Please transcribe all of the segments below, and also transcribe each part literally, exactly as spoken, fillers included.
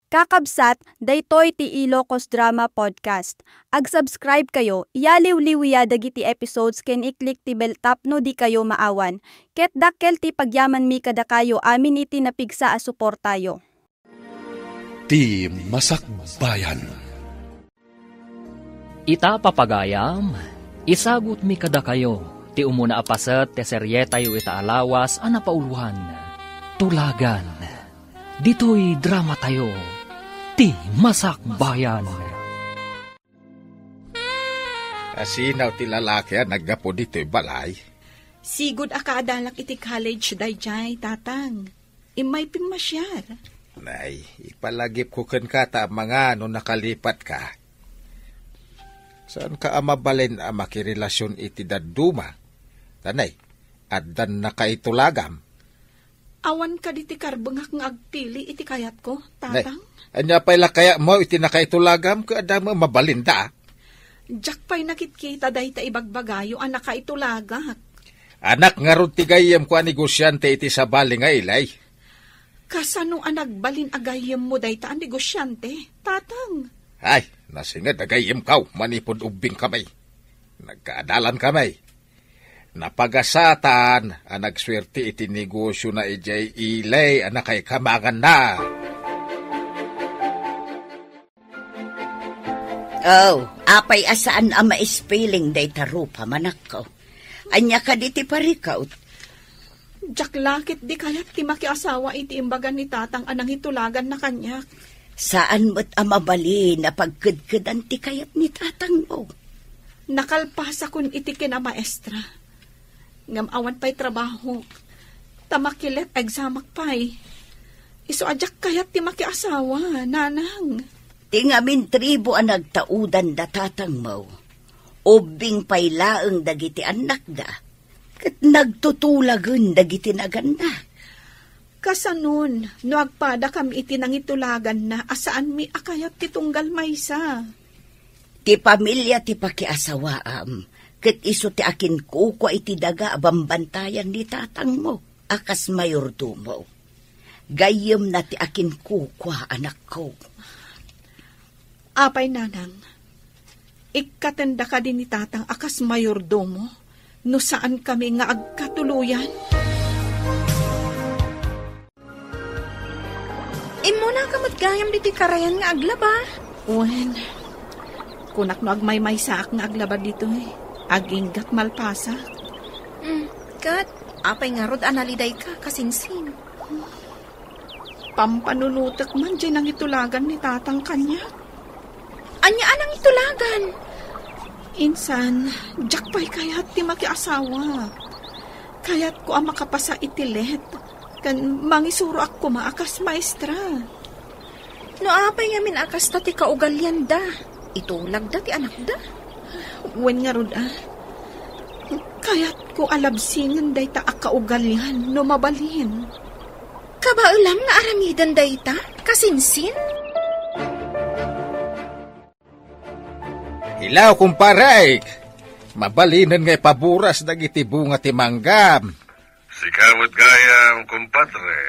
Kakabsat, daytoy ti Ilocos Drama Podcast. Ag-subscribe kayo, iyaliwliwya dagiti episodes ken i-click ti bell tapno dikayo maawan. Ket dakkel ti pagyamanmi kadakayo amin iti napigsa a suportayo. Ti Masakbayan. Ita, papagayam, isagutmi kadakayo ti umuna a paset ti serietayo ita a lawas a napauloan, Tulagan. Ditoy dramatayo, Ti Masakbayan. Asinaw ti lalaki a naggapu ditoy balay? Sigud a kaadalak iti college daydiay, Tatang. Immay pimmasiar. Nay, ipalagipko kenka ta amangan no nakalipatka. Saanka a mabalin a makirelasion iti dadduma? Ta nay, addan nakaitulagam. Awan kadi ti karbengak nga agpili iti kayatko, Nay, Tatang? Ania pay la kayatmo iti nakaitulagam ket adda met mabalinda? Diak pay nakitkita dayta ibagbagayo a nakaitulagak. Anak ngarud ti gayyemko a negosiante iti sabali nga ilay. Kasano a nagbalin a gayyemmo dayta a negosiante, Tatang? Ay, nasinged a gayyemko manipud ubbingkami. Nagkaadalankami. Napagasatan a nagsuerte iti negosiona idiay ilay a nakaikamanganna. Oh, apay a saan a maispiling dayta rupa, manakko? Ania kadi ti parikut? Diak la ketdi kayat ti makiasawa iti imbaga ni Tatang a nangitulaganna kaniak. Saan met a mabalin a pagkedkedan ti kayat ni Tatangmo. Nakalpasakon iti kinamaestra. Ngem awan pay trabahok. Ta makilet examak pay. Isu a diak kayat ti makiasawa, Nanang. Ti ngamin tribu a nagtaudanda, Tatangmo, ubbing pay laeng dagiti annakda, ket nagtutulagen dagiti naganna. Kasanon, no agpadakam iti nangitulaganna a saanmi a kayat ti tunggal maysa? Ti pamilia ti pakiasawaam, ket isu ti akinkukua iti daga a bambantayan ni Tatangmo a kas mayordomo. Gayyemna ti akinkukua, anakko. Apay, Nanang, ikkatenda kadi ni Tatang a kas mayordomo no saankami nga agkatuloyan? Immunaka met gayam ditoy karayan nga aglaba. Wen, kunak no agmaymaysaak nga aglaba ditoy, aginggat malpasak. Hmm, ket apay ngarud a nalidayka, kasinsin? Pampanunotek man diay nangitulagan ni Tatang kaniak. Ania a nangitulagan? Insan, diak pay kayat ti makiasawa. Kayatko a makapasa iti let, ken mangisuroak koma a kas maestra. No apay ngamin a kasta ti kaugalianda, itulagda ti anakda? Wen ngarud a, kayatko a labsingen dayta a kaugalian no mabalin. Kabaelam nga aramiden dayta, kasinsin? Hello, kumparek! Mabalinen nga ipaburas dagiti bunga ti manggam. Sika met gayam, kumpadre.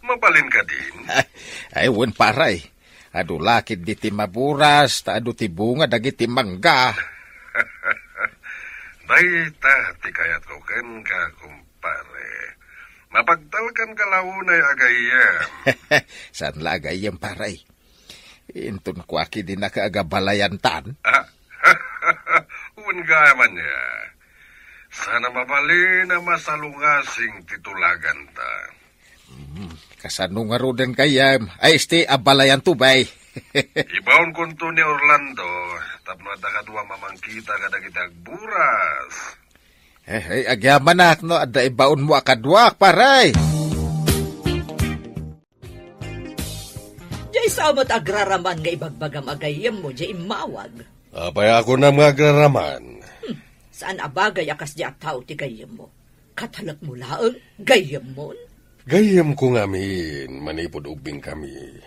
Mabalin kadin? Ay, wen, pare. Adu la ketdi ti maburas, ta adu ti bunga dagiti mangga. Dayta ti kayatko kenka, kumpare. Mapagtalkanka la unay a gayyem. Saan la a gayyem, pare? Inton kua ketdi nakaagabalayantan. Ah, wen gayam ania. Saan a mabalin a masalungasing ti tulaganta. Hmm, kasano ngaruden gayyem? Ay, isti, abalayanto, bay. Ibaonkonto ni Orlando, tapno adda kadua mamangkita kadagiti agburas. Eh, eh, agyamanak no adda ibaonmo a kaduak, pare. Diay sao met agraraman nga ibagbagam a gayyemmo diay immawag. Apay a kunam nga agraraman? Hmm, saan a bagay a kasdiay a tao ti gayyemmo. Katalekmo laeng, gayyemmon? Gayyemko ngamin, manipud ubbingkami.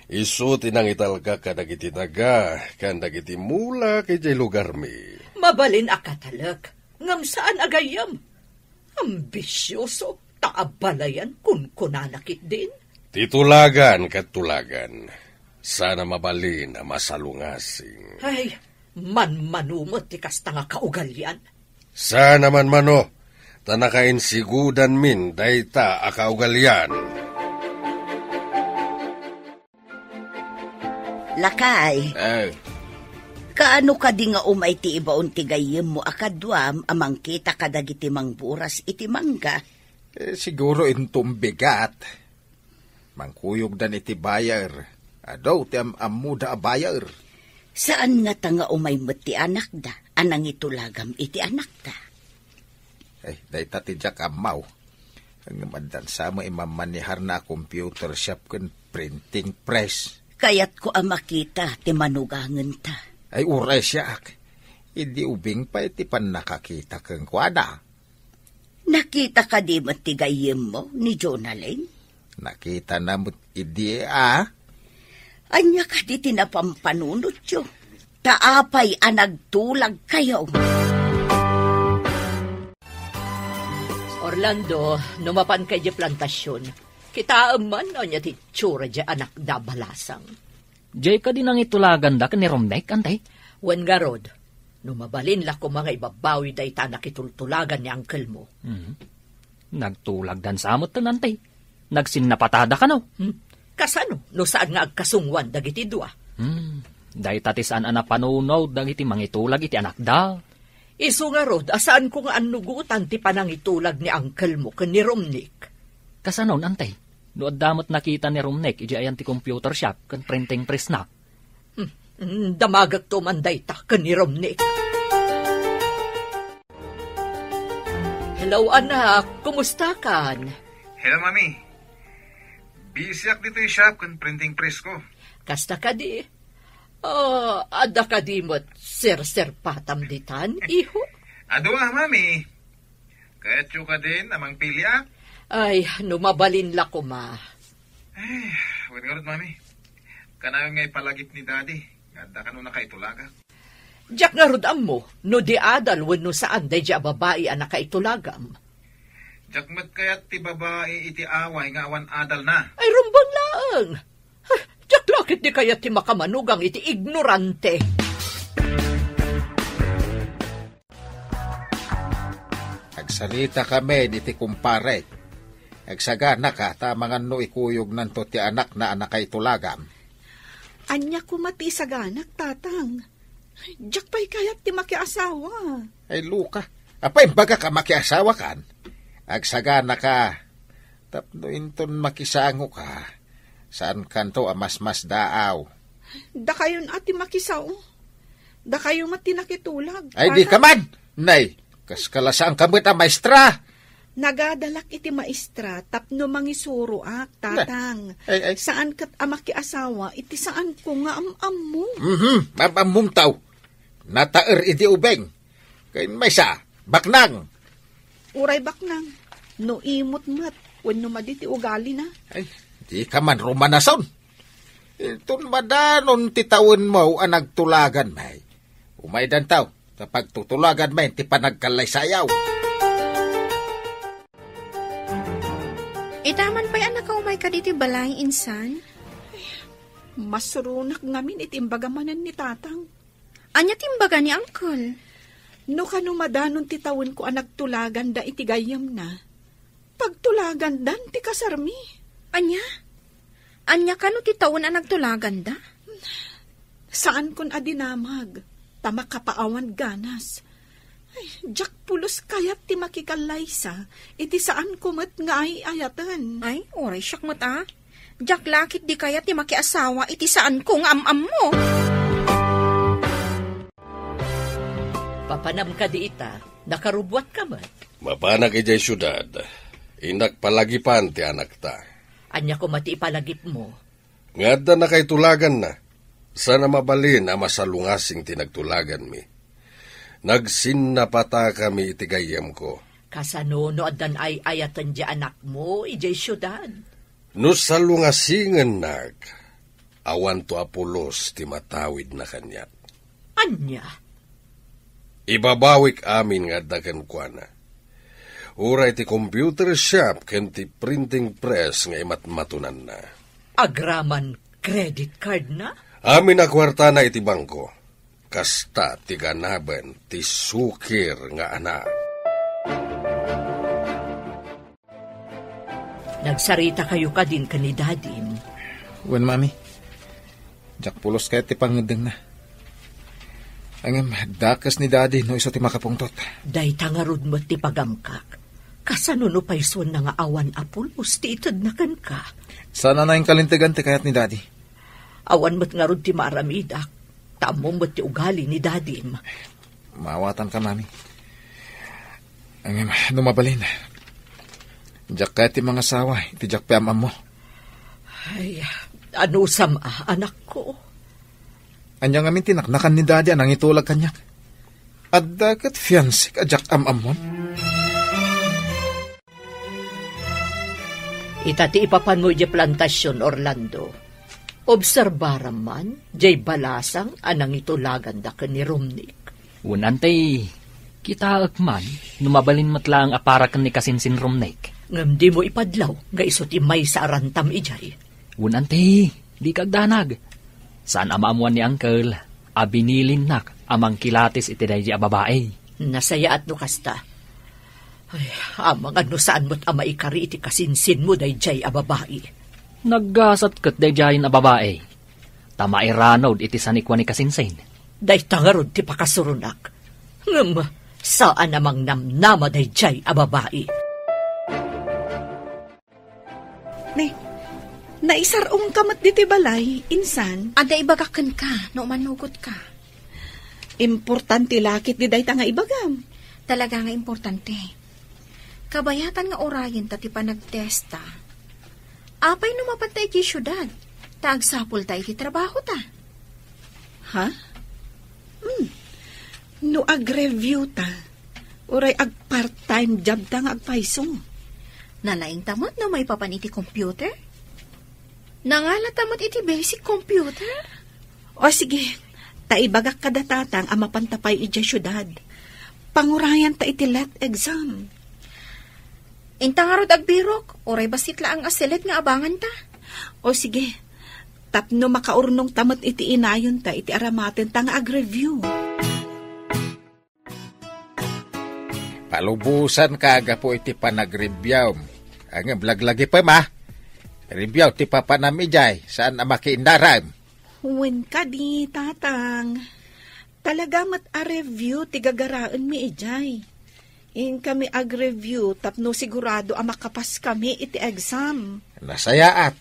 Isu ti nangitalkak kadagiti daga ken dagiti mulak idiay lugarmi. Mabalin a katalek, ngem saan a gayyem. Ambisioso, ta abalayan, kunkunana ketdin. Ti tulagan ket tulagan, saan a mabalin a masalungasing. Ay, manmano met ti kasta nga kaugalian. Saan a manmano, ta nakainsigodanmin dayta a kaugalian. Lakay. Eh. Kaano kadi nga umay ti ibaon ti gayyemmo a kaduam a mangkita kadagiti mangburas iti mangga? Eh, siguro inton bigat. Mangkuyogdan iti buyer. Adu ti am-ammoda a buyer. Saan ngata nga umay met ti anakda a nangitulagam iti anakda? Ay, dayta ti diak ammo. Ngem addan sa met imammaneharna a computer shop ken printing press. Kayatko a makita ti manugangenta. Ay, uray siak. Idi ubing pay ti pannakakita kenkuana. Nakita kadi met ti gayyemmo ni Jonalyn? Nakitana met idi a. Ania kadi ti napampanunotyo? Ta apay a nagtulagkayo? Orlando, no mapanka idiay plantasion, kitaem man no ania ti itsura diay anakda a balasang. Diay kadi nangitulaganda ken ni Romnek, Antay? Wen ngarud, no mabalin la koma nga ibabawi dayta a nakitultulagan ni angkelmo. Mhm. Nagtulagdan sa met, Antay. Nagsinnapatada kano. Hmm. Kasano no saan nga agkasungwan dagiti dua? Hmm. Dayta ti saan a napanunot dagiti mangitulag iti anakda. Isu ngarud a saanko nga annugotan ti panangitulag ni angkelmo ken ni Romnek. Kasanon, Antay? No adda met nakita ni Romnek idiay ayan ti computer shop ken printing press na. Hmm, damagekto man dayta ken ni Romnek. Hello, anak. Kumustakan? Hello, Mami. Busyak ditoy shop ken printing press ko. Kasta kadi? Ah, adda kadi met serserpatam ditan, iho? Adu a, Mami. Kayatyo kadin a mangpiliak? Ay, no mabalin la koma. Eh, wen ngarud, Mami. Kanayon nga ipalagip ni Daddy nga adda kano nakaitulagak. Diak ngarud ammo no di adal wenno saan daydiay a babai a nakaitulagam. Diak met kayat ti babai iti away nga awan adalna. Ay, rumbeng laeng. Ay, diak la ket di kayat ti makamanugang iti ignorante. Agsarita kami iti kumparek. Agsaganaka ta amangan no ikuyog nanto ti anakna a nakaitulagam. Ania koma ti isaganak, Tatang? Diak pay kayat ti makiasawa. Ay, Luka, apay imbagak a makiasawakan? Agsaganaka, tapno inton makisangoka, saankanto a masmasdaaw. Dakayon a ti makisao. Dakayo met ti nakitulag. Ay, di ka man! Nay, kas kalasaanka met a maestra! Nagadalak iti maestra tapno mangisuroak, Tatang. Ay, ay. Saan ket a makiasawa iti saanko nga am-ammo. Mhm, am-ammom taw. Nataer idi ubing. Ken maysa, baknang. Uray baknang, no imot met wenno madi ti ugalina. Ay, di ka man rumanason. Inton madanon ti tawenmo a nagtulagan, may. Umaydantaw, ta pagtutulagan, may, ti panagkallaysayaw. Ita man pay a nakaumay ka diti balay, insan? Masuronak ngamin iti imbaga manen ni Tatang. Ania ti imbaga ni Uncle? No kano madanon ti tawenko a nagtulaganda iti gayyemna, pagtulagandan ti kasarmi. Ania? Ania kano ti tawen a nagtulaganda? Saankon a dinamag, ta makapaawan ganas. Ay, diak pulos kayat ti makikallaysa iti saanko met nga ay-ayaten. Ay, uray siak met a. Diak la ket di kayat ti makiasawa iti saanko nga am-ammo. Papanam kadi ita, nakarubuatka met? Mapanak idiay siudad, innak palagipan ti anakta. Ania koma ti ipalagipmo? Nga adda nakaitulaganna, saan a mabalin a masalungasing ti nagtulaganmi. Nagsinnapatakami iti gayyemko. Kasano no addan ay-ayaten ti anakmo idiay siudad? No salungasingennak, awanto a pulos ti matawidna kaniak. Ania? Ibabawik amin nga adda kenkuana. uray ti computer shop ken ti printing press nga imatmatonanna. Agraman credit card na? Amin a kuartana iti bangko. Kasta ti ganaben ti sukir nga anak. Nagsarita kayo kadin ken ni Dadim? Wen, Mami. Diak pulos kayat ti pangngeddengna. Ngem, dakes ni Dadi no isu ti makapungtot. Dayta ngarud met ti pagamkak. Kasano no paisuenna nga awan a pulos ti itedna kenka? Saan a nainkalintegan ti kayat ni Dadi. Awan met ngarud ti maaramidak. Ta ammom met ti ugali ni Dadim. Maawatanka, Mami. Ngem, no mabalin, diak kayat ti mangasawa iti diak pay am-ammo. Ay, anusam a, anakko? Ania ngamin ti naknakan ni Dadi a nangitulag kaniak? Adda ket fiancék a diak am-ammon? Ita ti ipapanmo idiay plantasion, Orlando. Obserbaram man, diay balasang a nangitulaganda ken ni Romnick. Wen, Ante, kitaek man no mabalin met laeng a para ken ni kasinsin Romnick. Ngem dimo ipadlaw nga isu ti maysa a rantam idiay. Wen, Ante, dika agdanag. Saan a maammuan ni Uncle a binilinnak a mangkilatis iti daydiay a babai. Nasayaat no kasta. Ay, amangan no saan met a maikari iti kasinsinmo daydiay a babai. Naggasat ket daydiayen a babai. Ta mairanod iti sanikua ni kasinsin. Dayta ngarud ti pakasuronak. Ngem, saan a mangnamnama daydiay a babai. Ne, naisar-ongka met ditoy balay, insan? Adda ibagak kenka, no umanugotka. Importante la ketdi dayta nga ibagam. Talaga nga importante. Kabayatan nga urayenta ti panagtesta. Apay no mapanta iti siudad, ta agsapulta iti trabahota? Ha? Hmm. No agreviewta, uray ag-part-time jobta nga agpayso. Nalaingta met no maipapan iti computer? Nangalata met iti basic computer? O sige, ta ibagak kada tatang a mapanta pay idiay siudad. Pangurayanta iti let exam. Inta ngarud agbirok, uray bassit laeng a siled nga abanganta. O sige, tapno makaurnongta met iti inayonta iti aramatenta nga agreview. Palubosanka gapu iti panagreviewm. Ngem laglagipem, a. Review ti papanam idiay, saan a makiindarem. Wen kadi, tatang. Talaga met a review ti gagaraenmi idiay. Inkami agreview tapno sigurado a makapaskami iti exam. Nasayaat.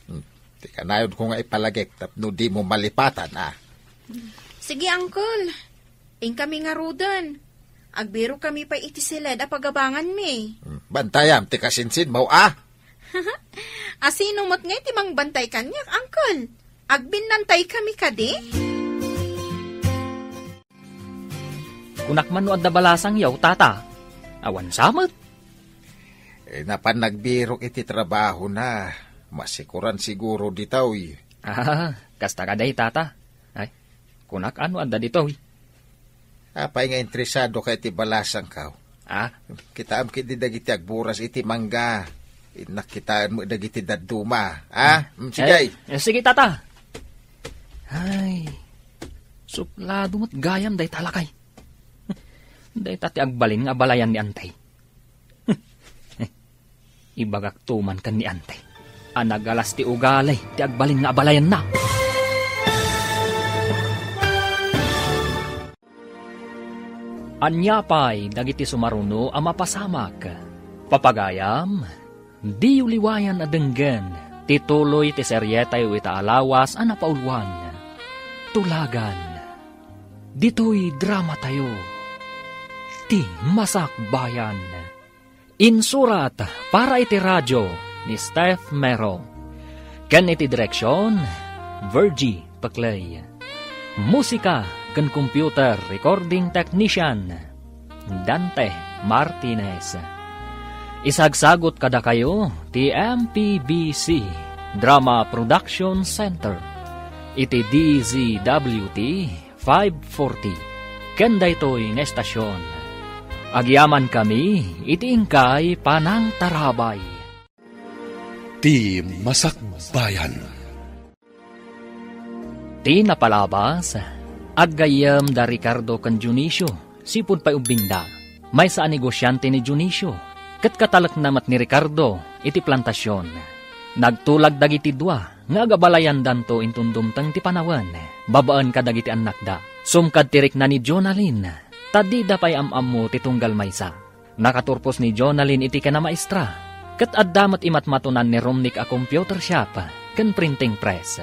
Hmm, ti kanayonko nga ipalagip tapno dimo malipatan, a. Sige, Uncle. Inkami ngaruden. Agbirokami pay iti siled a pagabanganmi. Hmm, bantayam ti kasinsinmo, a. Asino met ngay ti mangbantay kaniak, Uncle? Agbinnantaykami kadi? Kunak man no adda balasangyo, Tata. Awan sa met. Eh, napan nagbirok iti trabahona. Masikoran siguro ditoy. Ah, kasta kadi, Tata. Ay, kunak no adda ditoy. Apay nga interesadoka iti balasangko? Ah? Kitaem ketdi dagiti agburas iti mangga. Innak kitaen met dagiti dadduma. Ah? Mm, sige. Eh, eh, sige, Tata. Ay, suplado met gayam dayta lakay. Dayta ti agbalin nga abalayan ni Antay. Ibagakto man ken ni Ante a nagalas ti ugali ti agbalin nga abalayanna. Ania pay dagiti sumaruno a mapasamak? Papagayam, diyo liwayan a denggen ti tuloy ti serietayo ita a lawas a napauluan, Tulagan. Ditoy dramatayo, Ti Masakbayan. Insurat para iti radio ni Steph Mero. Ken iti direksion, Virgie Peclay. Musika ken computer recording technician, Dante Martinez. Isagsagut kadakayo ti M P B C Drama Production Center iti D Z W T five forty, ken daytoy nga estasion, Agyamankami iti inkay panangtarabay. Ti Masakbayan. Ti napalabas, aggayyem da Ricardo ken Dionisio, sipud pay ubbingda. Maysa a negosiante ni Dionisio, ket katalekna met ni Ricardo iti plantasion. Nagtulag dagiti dua nga agabalayandanto inton dumteng ti panawen, babaen kadagiti annakda. Sumkad ti rikna ni Jonalyn, ta dida pay am-ammo ti tunggal maysa. Nakaturpos ni Jonalyn iti kinamaestra, ket adda met imatmatonan ni Romnick a computer shop ken printing press.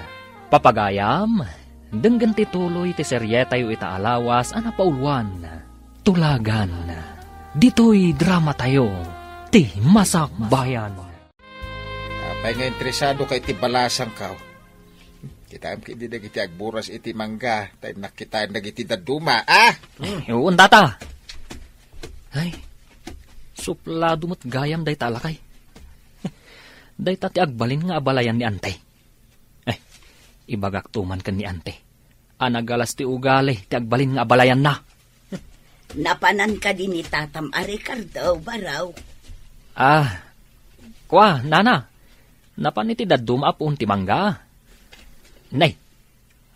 Papagayam, denggen ti tuloy ti serietayo ita a lawas a napauluan, Tulagan. Ditoy dramatayo, ti Masakbayan. Apay nga interesado ka iti balasangko? Kitaem ketdi dagiti agburas iti mangga, ta innak kitaen dagiti dadduma, ah? Ay, uwan, tata. Ay, suplado met gayam dayta a lakay. Dayta ti agbalin nga abalayan ni Ante. Ay, ibagakto man ken ni Ante a nagalas ti ugali ti agbalin nga abalayanna. Napanan kadi ni tatam a Ricardo, Barok? Ah, kua, nana. Napan iti dadduma a puon ti mangga. Nay,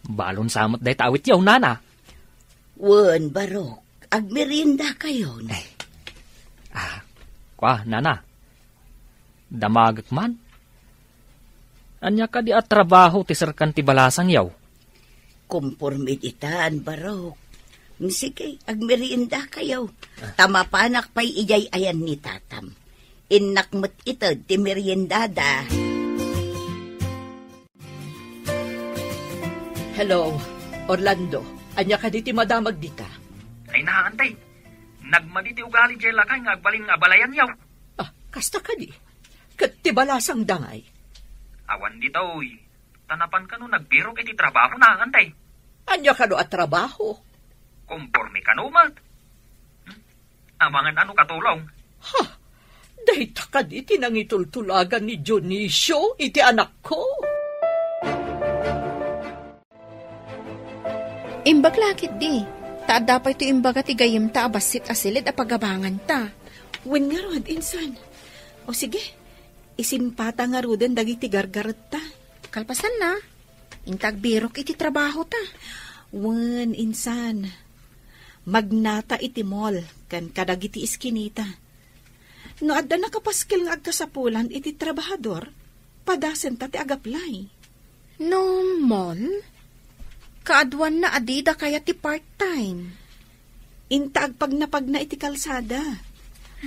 balon sa met dayta awityo, nana. Wen, Barok, agmeriendakayon. Ay. Ah, kua, nana. Damagek man. Ania kadi a trabaho ti serkan ti balasangyo? Komporme ditan, Barok. Sige, agmeriendakayo. Ta mapanak pay idiay ayan ni tatam. Innak met ited ti meriendada. Hello, Orlando. Ania kadi ti madamag dita? Ay, naan, tay. Nagmadi ti ugali diay lakay nga agbalin nga abalayanyo. Ah, kasta kadi. Ket ti balasangda ngay? Awan ditoy. Ta napan kano nagbirok iti trabahona, Ante. Ania kano a trabaho? Komporme kano met. Hmm? Amangan ano katulong? Ha? Dayta kadi ti nangitultulagan ni Dionisio iti anakko? Imbag la ketdi, ta adda pay ti imbaga ti gayyemta a bassit a siled a pagabanganta. Wen ngarud, insan. O sige, isimpata ngaruden dagiti gargaretta. Kalpasanna, inta agbirok iti trabahota. Wen, insan. Magnata iti mall ken kadagiti iskinita. No adda nakapaskil nga agkasapulan iti trabahador, padasenta ti agaplay. No mall, kaaduanna a dida kayat ti part-time. Inta agpagnapagna iti kalsada.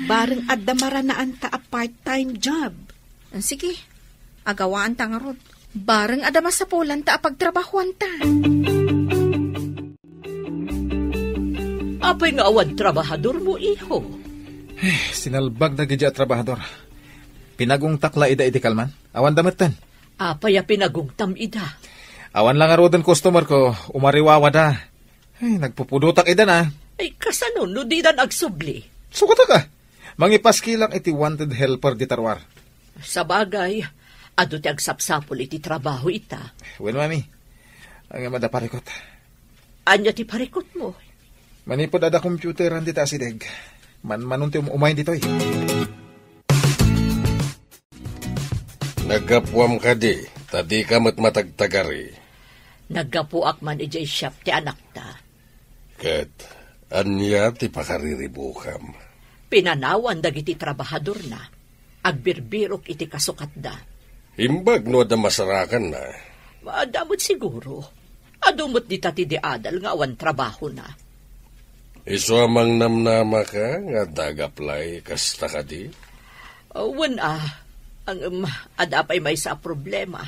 Bareng adda maranaanta a part-time job. Sige, agawaanta ngarud. Bareng adda masapulanta a pagtrabahuanta. Apay nga awan trabahadormo, iho? Eh, sinalbag dagiti a trabahador. Pinagungtak la ida iti kalman. Awan da metten. Apay a pinagungtam ida? Awan la ngaruden customer ko, umariwawada. Ay, nagpupudotak ida na. Ay, kasano no didan agsubli? Sukatak a. Mangipaskilak iti wanted helper dita ruar. Sabagay, adu ti agsapsapul iti trabaho ita. Wen, mami. Ngem adda parikut. Ania ti parikutmo? Manipud adda computeran dita asideg. Manmanon ti um-, umay ditoy. Naggapuam kadi, ta dika met matagtagari. Naggapuak man idiay shop ti anakta. Ket ania ti pakariribukam? Pinanawan dagiti trabahadorna. Agbirbirok iti kasukatda. Imbag no adda masarakanna. Adda met siguro. Adu met dita ti di adal nga awan trabahona. Isu a mangnamnamaka nga adda agaplay kasta kadi? Wen a, ngem adda pay maysa a problema.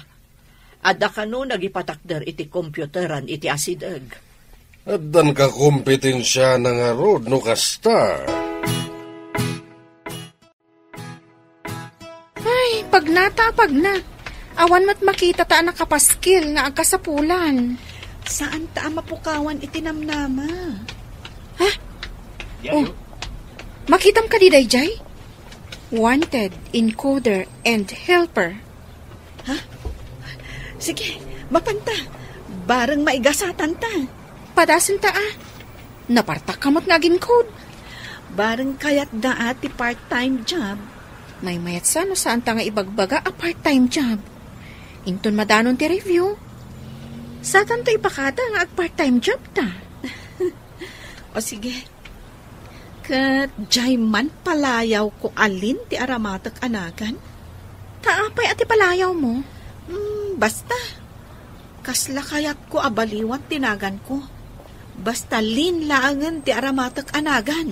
Adda kano nagipatakder iti computeran iti asideg. Addan kakompetensiana ngarud no kasta. Ay, pagna ta, pagna. Awan met makita ta a nakapaskil nga agkasapulan. Saan ta a mapukawan iti namnama? Ha? Oh, makitam kadi daydiay? Wanted, encoder, and helper. Ha? Sige, mapanta. Bareng maigasatan ta. Padasen ta, a. Napartak ka met nga agin-code. Bareng kayatda a ti part-time job. Maymayat sa no saanta nga ibagbaga a part-time job. Inton madanon ti review, satanto ipakada nga ag-part-time job ta. O sige. Ket diay man palayawko a Lynn ti aramatek a nagan? Ta apay a ti palayawmo? Hmm, basta. Kasla kayatko a baliwat ti naganko. Basta Lynn laengen ti aramatek a nagan.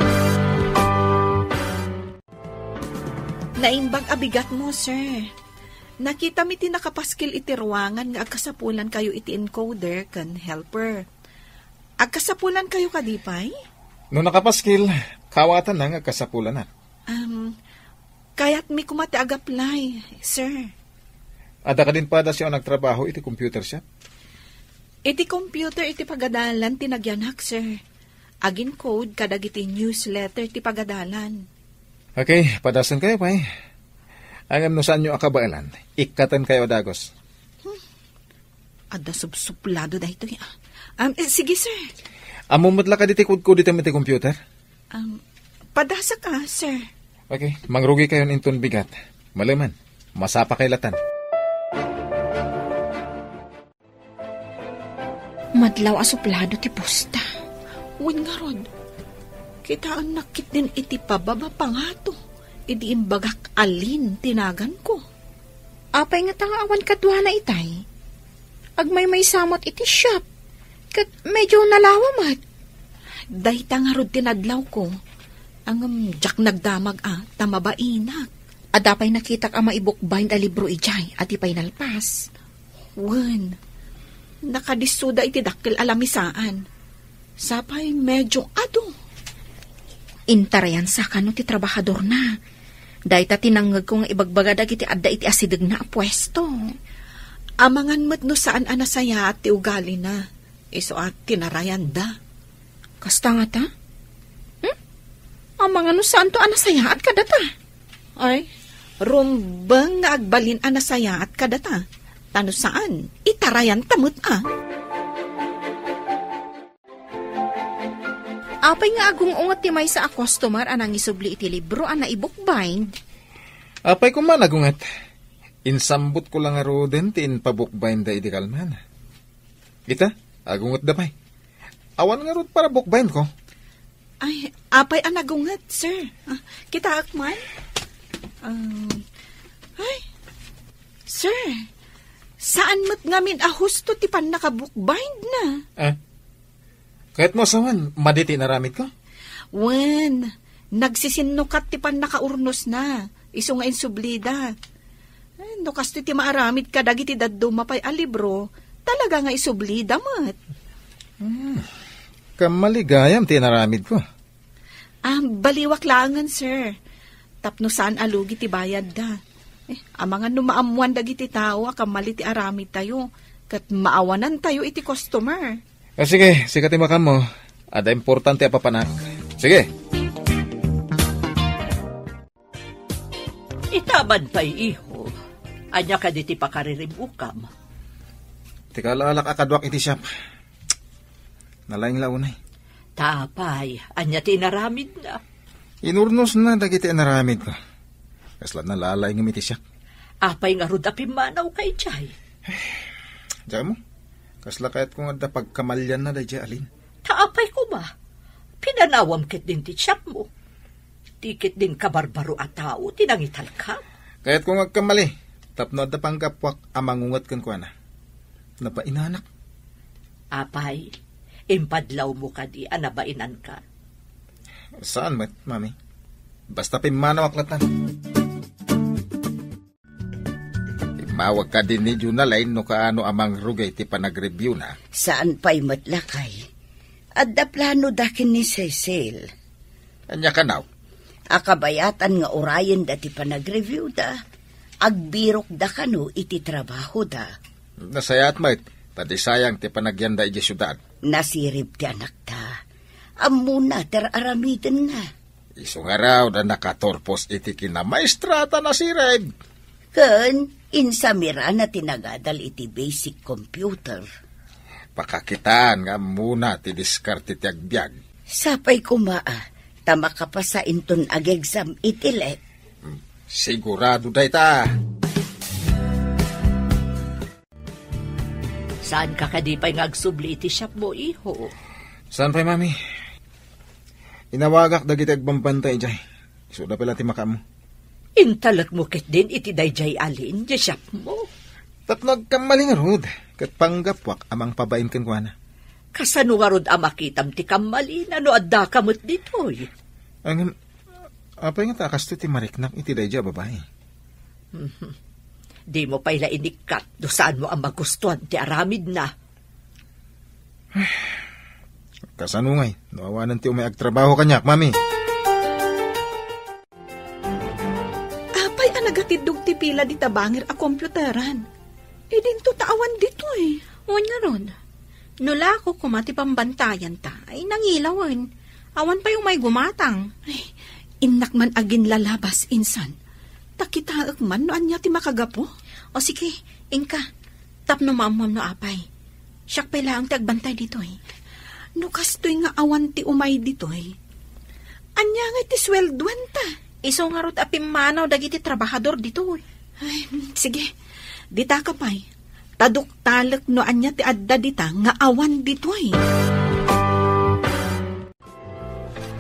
Naimbag a bigatmo, sir. Nakitam iti nakapaskil iti ruangan nga agkasapulankayo iti encoder ken helper. Agkasapulankayo kadi pay? No nakapaskil, kawatan nga agkasapulanak. Um, kayatmi koma ti ag-apply, sir. Adda kadin padas a nagtrabaho iti computer shop? Iti computer iti pagadalan ti nagyanak, sir. Agin-code kadagiti newsletter ti pagadalan. Okay, padasenkayo pay. Ngem no saanyo a kabaelan, ikkatenkayo a dagus. Adda subsuplado daytoy, ah. Um, eh, sige, sir. Ammom met la kadi ti kodkoditem iti computer? Um, padasaka, sir. Okay, mangrugikayon inton bigat. Malemen, masapakay latan. Madlaw a suplado ti pusta. Wen ngarud, kitaennak ketdin iti pababa pangato idi imbagak a Lynn ti naganko. Apay ngata nga awan kaduana itay? Agmaymaysa met iti shop, ket medyo nalawa met. Dayta ngarud ti nadlawko. Ngem diak nagdamag a, ta mabainak. Adda pay nakitak a maibukbind a libro idiay, a di pay nalpas. Wen, nakadissoda iti dakkel a lamisaan. Sapay medyo adu. Intarayan sa kano ti trabahadorna. Dayta ti nangngegko nga ibagbaga dagiti adda iti asidegna a puesto. Amangan met no saan a nasayaat ti ugalina, isu a tinarayanda. Kasta ngata? Hmm? Amangan no saanto a nasayaat kadata? Ay, rumbeng nga agbalin a nasayaat kadata. Ta no saan, itarayanta met a. Apay nga agung-unget ti maysa a customer a nangisubli iti libro a naibukbind? Apay koma nagunget. Insambotko la ngaruden ti impabookbindda idi kalman. Ita, agungetda pay. Awan ngarud para bookbindko. Ay, apay a nagunget, sir? Ah, kitaak man. Um, ay, sir, saan met ngamin a husto ti pannakabookbindna? Ah, kayatmo a sawen, madi ti inaramidko? Wen, nagsisinnukat ti pannakaurnosna, isu nga insublida. Eh, no kastoy ti maaramid kadagiti dadduma pay a libro, talaga nga isublida met. Hmm. Kammaligayam ti inaramidko. Ah, baliwak laengen, sir. Tapno saan a lugi ti bayadda. Eh, amangan no maammoan dagiti tao a kammali ti aramidtayo, ket maawanantayo iti customer. Ah, sige, sika ti makammo. Adda importante a papanak. Sige. Itaman pay, iho. Ania kadi ti pakariribukam? Ti kaalaalak a kaduak iti siak. Nalaing la unay. Ta apay, ania ti inaramidna? Inurnosna dagiti inaramidko. Kasla nalalaingem iti siak. Apay ngarud a pimmanawka idiay? Diak ammo, kasla kayatko nga adda pagkamalianna daydiay a Lynn. Ta apay koma, pinanawam ketdin ti siakmo. Ti ketdin kabarbaro a tao ti nangitalka. Kayatko nga agkammali, tapno adda panggapuak a mangunget kenkuana. Nabainanak. Apay, impadlawmo kadi a nabainanka? Saan met, Mami. Basta pimmanawak latan. Immawag kadi ni Jonalyn no kaano a mangrugay ti panagreviewna. Saan pay met, lakay. Adda planoda ken ni Cecil. Ania kano? A kabayatan nga urayenda ti panagreviewda, agbirokda kano iti trabahoda. Nasayaat met, ta di sayang ti panagyanda idiay siudad. Nasirib ti anakta. Ammona ti ar-aramidenna. Isu ngarud a nakaturpos iti kinamaestra ta nasirib. Ken insamirana ti nagadal iti basic computer. Pakakitaan nga ammona ti diskarte ti agbiag. Sapay koma a, ta makapasa inton ag-exam iti let. Sigurado dayta. Saan ka kadi pay nga agsubli iti shop mo, iho? Saan pay, Mami? Inawagak dagiti agbambantay idiay. Isuda pay la ti makaammo. Intalekmo ketdin iti daydiay alin, di shop mo? Tapno agkamali ngarud, ket panggapuak a mangpabain kenkuana. Kasano ngarud a makitam ti kammalina no addaka met ditoy? Ngem, apay ngata a kastoy ti mariknak iti daydiay a babai? Mhm. Dimo pay la inikkat no saanmo a magustuan ti aramidna. Kasano ngay no awanen ti umay agtrabaho kaniak, Mami? Apay a nagatiddog ti pila dita bangir a komputaran? Idinto ta awan ditoy. Wen ngarud, no lako koma ti bambantayanta, ay nangilawen. Awan pay umay gumatang. Ay, innak man aginlalabas, insan. Ta kitaek man no ania ti makagapu. O sige, inka. Tapno maammom no apay. Siak pay laeng ti agbantay ditoy. No kastoy nga awan ti umay ditoy, ania ngay ti sueldoanta? Isu ngarud a pimmanaw dagiti trabahador ditoy. Ay, sige. Dita ka pay. Ta duktalek no ania ti adda dita nga awan ditoy.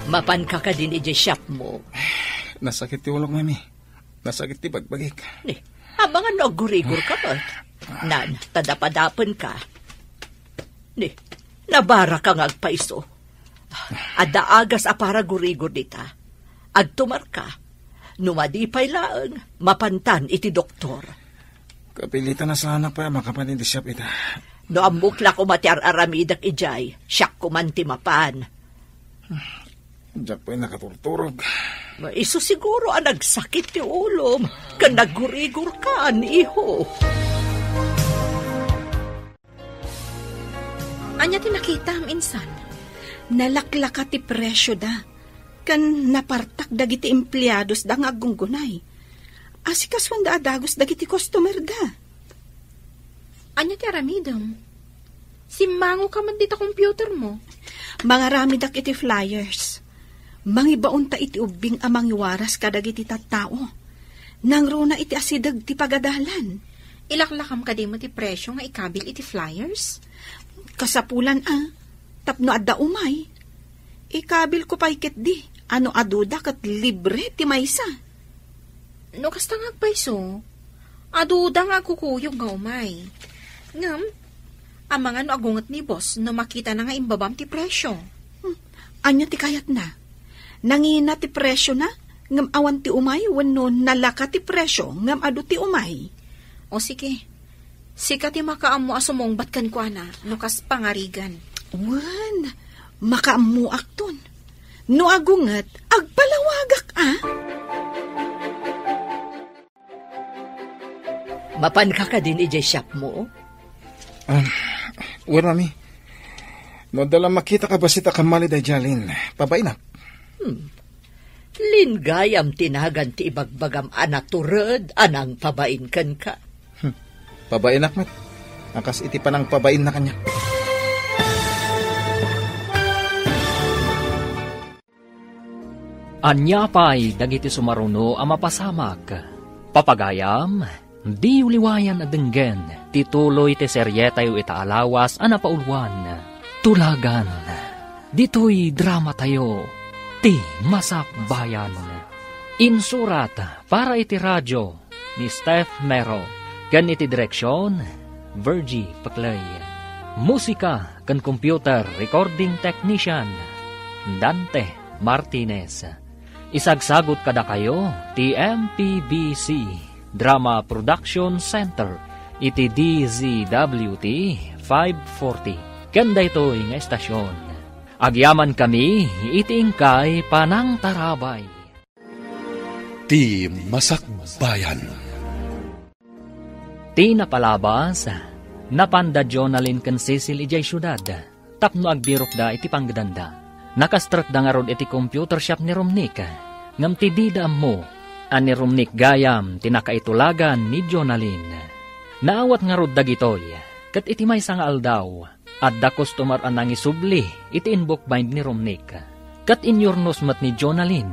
Mapanka kadin idiay shop mo? Nasakit ti ulok, Mami. Nasakit ti bagbagik. Ni, amangan no aggurigor ka met. Nan, ta dapadapen ka. Ni, nabara ka nga agpaiso. Adda agas a para gurigor dita. Agtumar ka. No madi pay laeng, mapantan iti doktor. Kapilitan a saanak pay a makapan iti shop ita. No ammok la koma ti ar-aramidek idiay, siak koman ti mapan. Diak pay nakaturturog. Isu siguro a nagsakit ti ulom, ken naggurigor kan, iho. Ania ti nakitam, insan? Nalaklaka ti presioda, ken napartak dagiti empleadosda nga aggunggunay. Asikasuanda a dagus dagiti customerda. Ania ti aramidem? Simmango ka met dita computer mo. Mangaramidak iti flyers. Mangibaonta iti ubbing a mangiwaras kadagiti tattao. Nangruna iti asideg ti pagadalan. Ilaklakam kadi met ti presio nga ikabil iti flyers? Kasapulan a, tapno adda umay. Ikabilko pay ketdi, a no aduda ket libre ti maysa. No kasta nga agpayso, aduda nga agkukuyog nga umay. Ngem, amangan no agunget ni boss no makitana nga imbabam ti presio. Hmm, ania ti kayatna? Nangina ti presiona, ngem awan ti umay wenno nalaka ti presio, ngem adu ti umay? O sige, sika ti makaammo a sumungbat kenkuana no kas pangarigan. Wen, makaammoakton. No agunget, agpalawagak a. Mapanka kadin idiay shop mo? Ah, wen, Mami. No adda la makita a bassit a kammali daydiay Jalin, pabainak. Hmm. Lin gayam ti nagan ti ibagbagam a natured a nangpabain kenka. Hmm. Pabainak met. A kas iti panangpabainna kaniak. Ania pay dagiti sumaruno a mapasamak? Papagayam, diyo liwayan a denggen ti tuloy ti serietayo ita a lawas a napauluan, Tulagan. Ditoy dramatayo, Ti Masakbayan. Insurat para iti radio, ni Steph Mero, ken iti direksion, Virgie Peclay. Musika ken computer recording technician, Dante Martinez. Isagsagut kadakayo ti M P B C Drama Production Center iti D Z W T five forty. Ken daytoy nga estasion, agyamankami iti inkay panangtarabay. Ti Masakbayan. Ti napalabas, napanda Jonalyn ken Cecil idiay siudad tapno agbirokda iti panggedanda. Nakastrekda ngarud iti computer shop ni Romnick, ngem ti dida ammo a ni Romnick gayam ti nakaitulagan ni Jonalyn. Naawat ngarud dagitoy, ket iti maysa nga aldaw, adda customer a nangisubli iti inbookbind ni Romnick. Ket inyurnos met ni Jonalyn.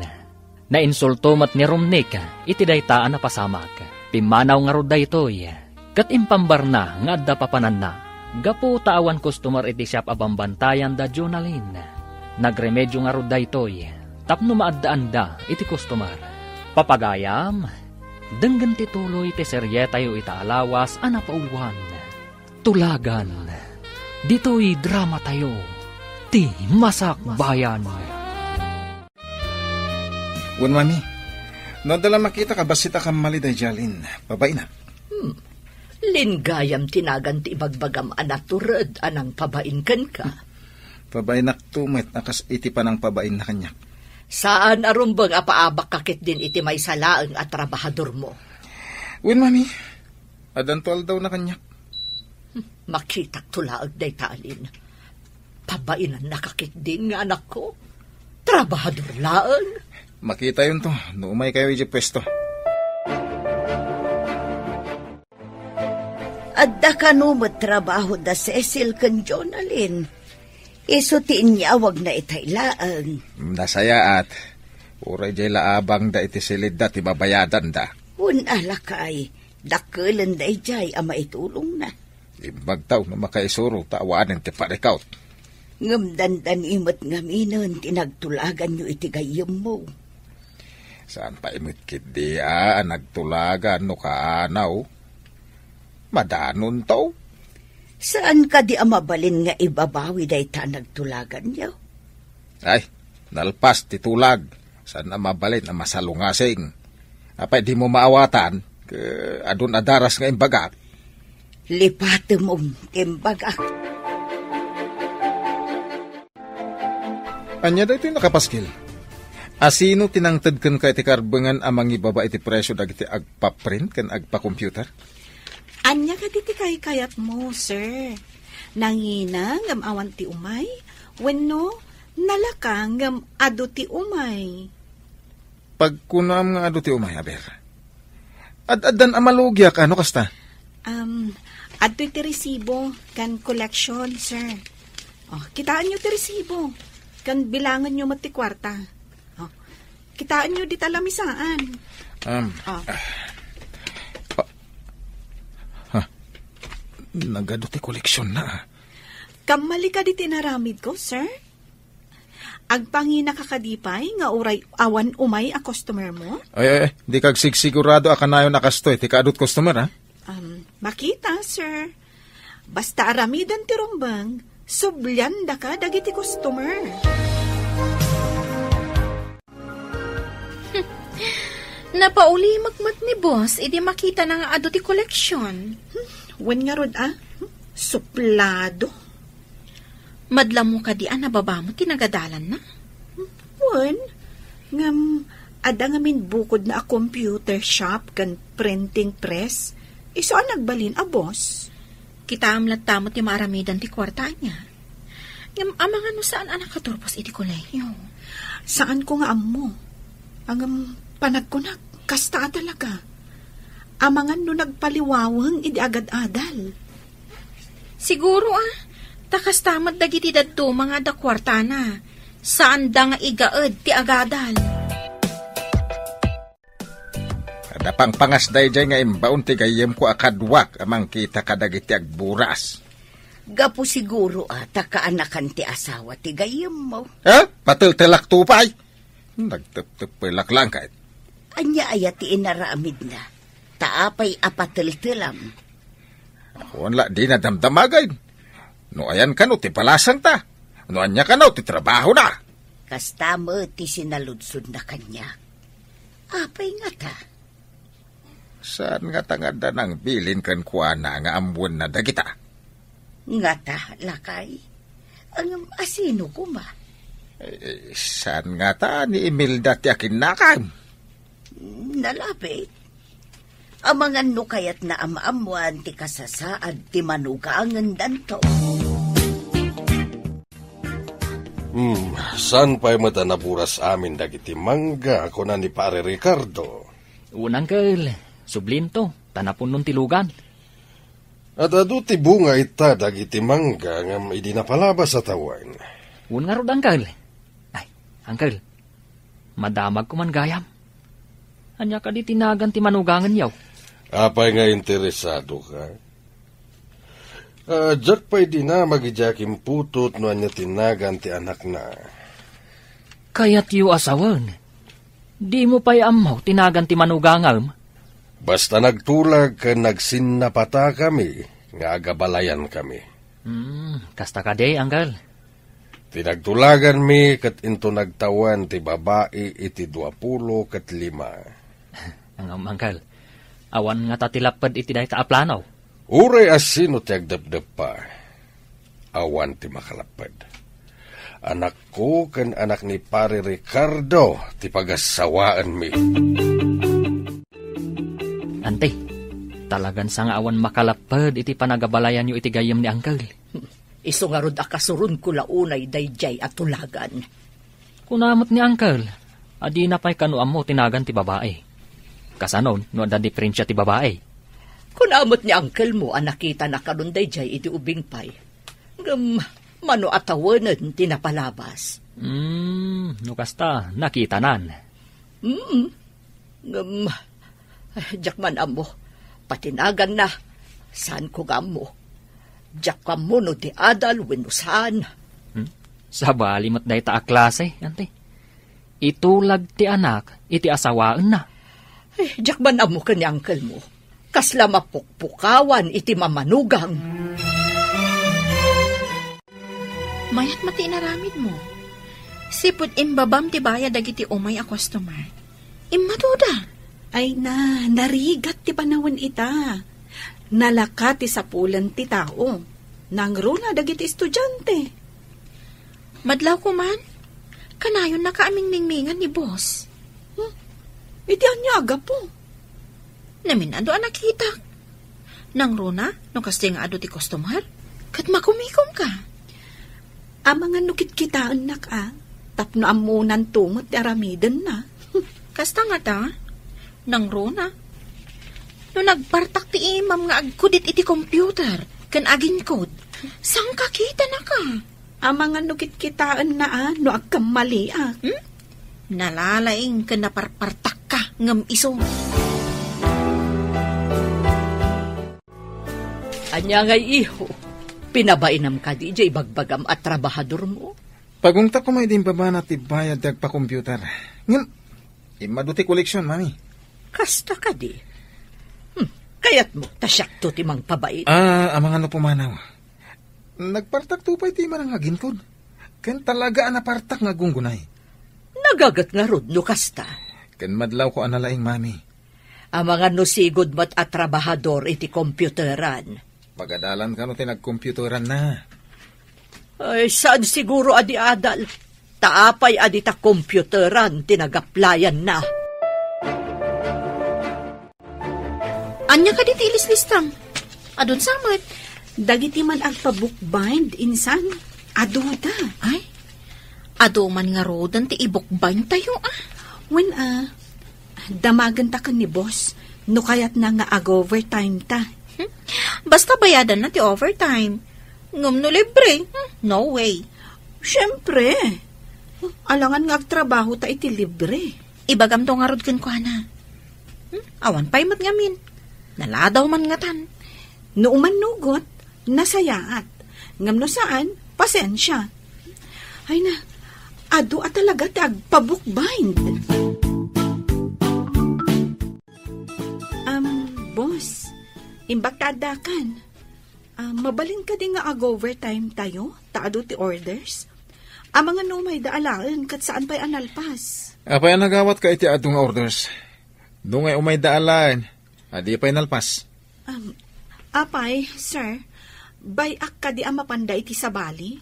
Nainsulto met ni Romnick iti dayta a napasamak. Pimmanaw ngarud daytoy, ket impambarna nga adda papananna gapu ta awan customer iti shop a bambantayan da Jonalyn. Nagremedio ngarud daytoy tapno maaddaanda iti customer. Papagayam, denggen ti tuloy ti serietayo ita a lawas a napauluan. Tulagan. Ditoy dramatayo, ti Masakbayan. Wen, Mami, no adda la makita ka bassit a kammali daydiay Alin, pabainak. Hmm. Linggayam ti nagan ti ibagbagam a natured a nangpabain kenka. Pabainakto met a kas iti panangpabainna kaniak. Saan a rumbeng a paabakka ketdin iti maysa laeng a trabahadormo. Wen, Mami, addanto aldawna kaniak. Makitakto laeng dayta Alin. Pabainannaka ketdin nga anakko. Trabahador laeng. Makitayonto no umaykayo idiay puesto. Adda kano met trabaho da Cecil ken Jonalyn. Isu ti inyawagna itay laeng. Nasayaat. Uray diay la abangda iti silidda ti babayadanda. Wen, lakay, dakkelenda idiay a maitulongna. Imbagtaw no makaisuro ta awanen ti parikut. Ngem dandani met ngaminen ti nagtulaganyo iti gayyemmo. Saan pay met ketdi a nagtulagan no kaanaw. Madanonto. Saan kadi a mabalin nga ibabawi dayta a nagtulaganyo? Ay, nalpas ti tulag. Saan a mabalin a masalungasing. Apay dimo maawatan, ke adun a daras nga imbagak? Lipatem ti imbagak. Ania daytoy nakapaskil? Asino ti nangted kenka iti karbengan a mangibaba iti presio dagiti agpaprint ken agpacomputer? Ania kadi ti kaykayatmo, sir? Nangina ngem awan ti umay? Wenno nalaka ngem adu ti umay? Pagkunaam nga adu ti umay, aber. Ad-addan a malugiak, ano kasta? Um, adtoy ti resibo ken collection, sir. Oh, kitaenyo ti resibo. Ken bilangenyo met ti kuarta. Oh, kitaenyo dita lamisaan. Um, Oh. ah, pa-, ha, nagadu ti koleksionna, ah. Kammali kadi ti inaramidko, sir? Agpanginaka kadi pay nga uray awan umay a customer mo? Ay, ay, ay, di kagsigsigurado a kanayon a kastoy ti kaadut customer, ha? Um, makita, sir. Basta aramiden ti rumbeng, subliandaka dagiti customer. Napaulimek met ni boss idi makitana nga adu ti koleksion. Hmm, wen ngarud a? Hmm, suplado. Madla mo kadi a nababa met ti nagadalanna? Wen, ngem adda ngamin bukodna a computer shop ken printing press. Isu a nagbalin a boss. Kitaem latta met ti maaramidan ti kuarta ania. Ngem amangan no saan a nakaturpos iti kolehiyo. Saanko nga ammo. Ngem panagkunak, kasta a talaga. Amangan no nagpaliwaweng idi agad-adal. Siguro, ah, ta kasta met dagiti dadduma nga adda kuartana. Saanda nga igaed ti agadal. Adda pangpangas daydiay nga imbaon ti gayyemko a kaduak a mangkita kadagiti agburas. Gapu siguro a ta kaanakan ti asawa ti gayyemmo. Ha? Pateltelakto pay? Nagteptepelak lang ket. Ania aya ti inaramidna? Ta apay a pateltelam? Awan la dina damdamagay. No ayan kano ti balasangta? No ania kano ti trabahona? Kasta met ti sinaludsodna kaniak. Apay ngata? Saan ngata nga adda nangbilin kenkuana nga ammoenna dagita? Ngata, lakay? Ngem asino koma? Eh, saan ngata ni Imelda ti akinnakam? Nalabit. Amangan no kayatna a maammoan ti kasasaad ti manugangendanto. Hmm, saan pay met a naburas amin dagiti mangga, kuna ni Pare Ricardo? Wen, Uncle, sublinto, ta napunnon ti lugan. Ad-adu ti bunga ita dagiti mangga ngem idi napalabas a tawen. Wen ngarud, Uncle. Ay, Uncle, madamagko man gayam. Ania kadi ti nagan ti manugangenyo? Apay nga interesado ka? Ah, diak pay dinamag idiay akin putot no ania ti nagan ti anakna. Kayatyo a sawen. Dimo pay ammo ti nagan ti manugangem? Basta nagtulag ken nagsinnapatakami nga agabalayankami. Hmm, kasta kadi, Uncle? Ti nagtulaganmi ket into nagtawen ti babai iti duapulo ket lima. Ngem, Uncle, awan ngata ti lapped iti dayta a plano? Uray a sino ti agdepdeppa, awan ti makalapped. Anakko ken anak ni Pare Ricardo ti pagassawaenmi. Ante, talagan sa nga awan makalapped iti panagabalayanyo iti gayyem ni Uncle. Isu ngarud a kasuronko la unay daydiay a tulagan. Kuna met ni Uncle a dina pay kano ammo ti nagan ti babai. Kasano no adda diferensia ti babai? Kuna met ni uncle mo a nakitana kanon daydiay iti ubing pay. Ngem mano a tawenen ti napalabas? Hmm, no kasta, nakitanan. Mm. Ngem, eh, diak man ammo. Pati naganna, saanko nga ammo. Diak ammo no di adal wenno saan. Hmm? Sabali met dayta a klase, ante. Itulag ti anak iti asawaenna. Eh, diak man ammo ken ni uncle mo. Kasla mapukpukawan iti mamanugang. Mayat met ti inaramidmo. Sipud imbabam ti bayad dagiti umay a customer. Immaduda. Ay na, narigat ti panawen ita. Nalaka ti sapulen ti tao. Nangruna dagiti estudiante. Madlawko man. Kanayonnaka a mingmingmingan ni boss. Hmm? Iti ania a gapu? Namin-adu a nakitak. Nangruna, no kasta nga adu ti customer, ket makumikomka. Amangan no kitkitaennak a, tapno ammonanto met ti aramidenna. Kasta ngata, nangruna. No nagpartak ti imam nga agkudit iti computer, ken aginkod, saan ka kitanaka? Amangan no kitkitaenna a no agkammaliak. Hmm? Nalalaing ken naparpartakka ngem isu. Ania ngay, iho? Pinabainam kadi idiay ibagbagam a trabahadormo? Pagungtak ko may di imbabana ti bayad ti agpa-computer. Ngem, immadu ti koleksion, Mami. Kasta kadi? Hmm, kayatmo ta siakto ti mangpabain? Ah, amangan no pumanaw. Nagpartakto pay ti imana nga aginkod. Ken talaga a napartak nga aggunggunay. Nagaget ngarud no kasta. Ken madlawko a nalaing, Mami. Amangan no sigud met a trabahador iti computeran. Pagadalan kano ti nagcomputeranna. Ay, saan siguro a di adal? Ta apay a dita computeran ti nagaplayanna? Ania kadi ti ilislistam? Adun sa met? Dagiti man agpa-bookbind, insan, aduda. Ay, adu man ngaruden ti i-bookbind tayo, ah. Wen, ah, damagenta ken ni boss, no kayatna nga ag-overtime ta. Hmm? Basta bayadanna ti overtime. Ngem no libre, hmm, no way. Siempre. Alangan nga agtrabaho ta iti libre. Ibagamto ngarud kenkuana. Hmm? Awan pay met ngamin. Naladaw man ngatan. No umannugot, nasayaat. Ngem no saan, pasensia. Ay na, adu a talaga ti agpa-bookbind. Um, boss, imbag ta addakan. Ah, mabalin kadi nga ag-overtime tayo, ta adu ti orders? Amangan no umayda alaen, ket saan pay a nalpas. Apay a nagawatka iti adu nga orders? No ngay umayda alaen, adi pay nalpas. Um, apay, sir, bay-ak kadi a mapanda iti sabali?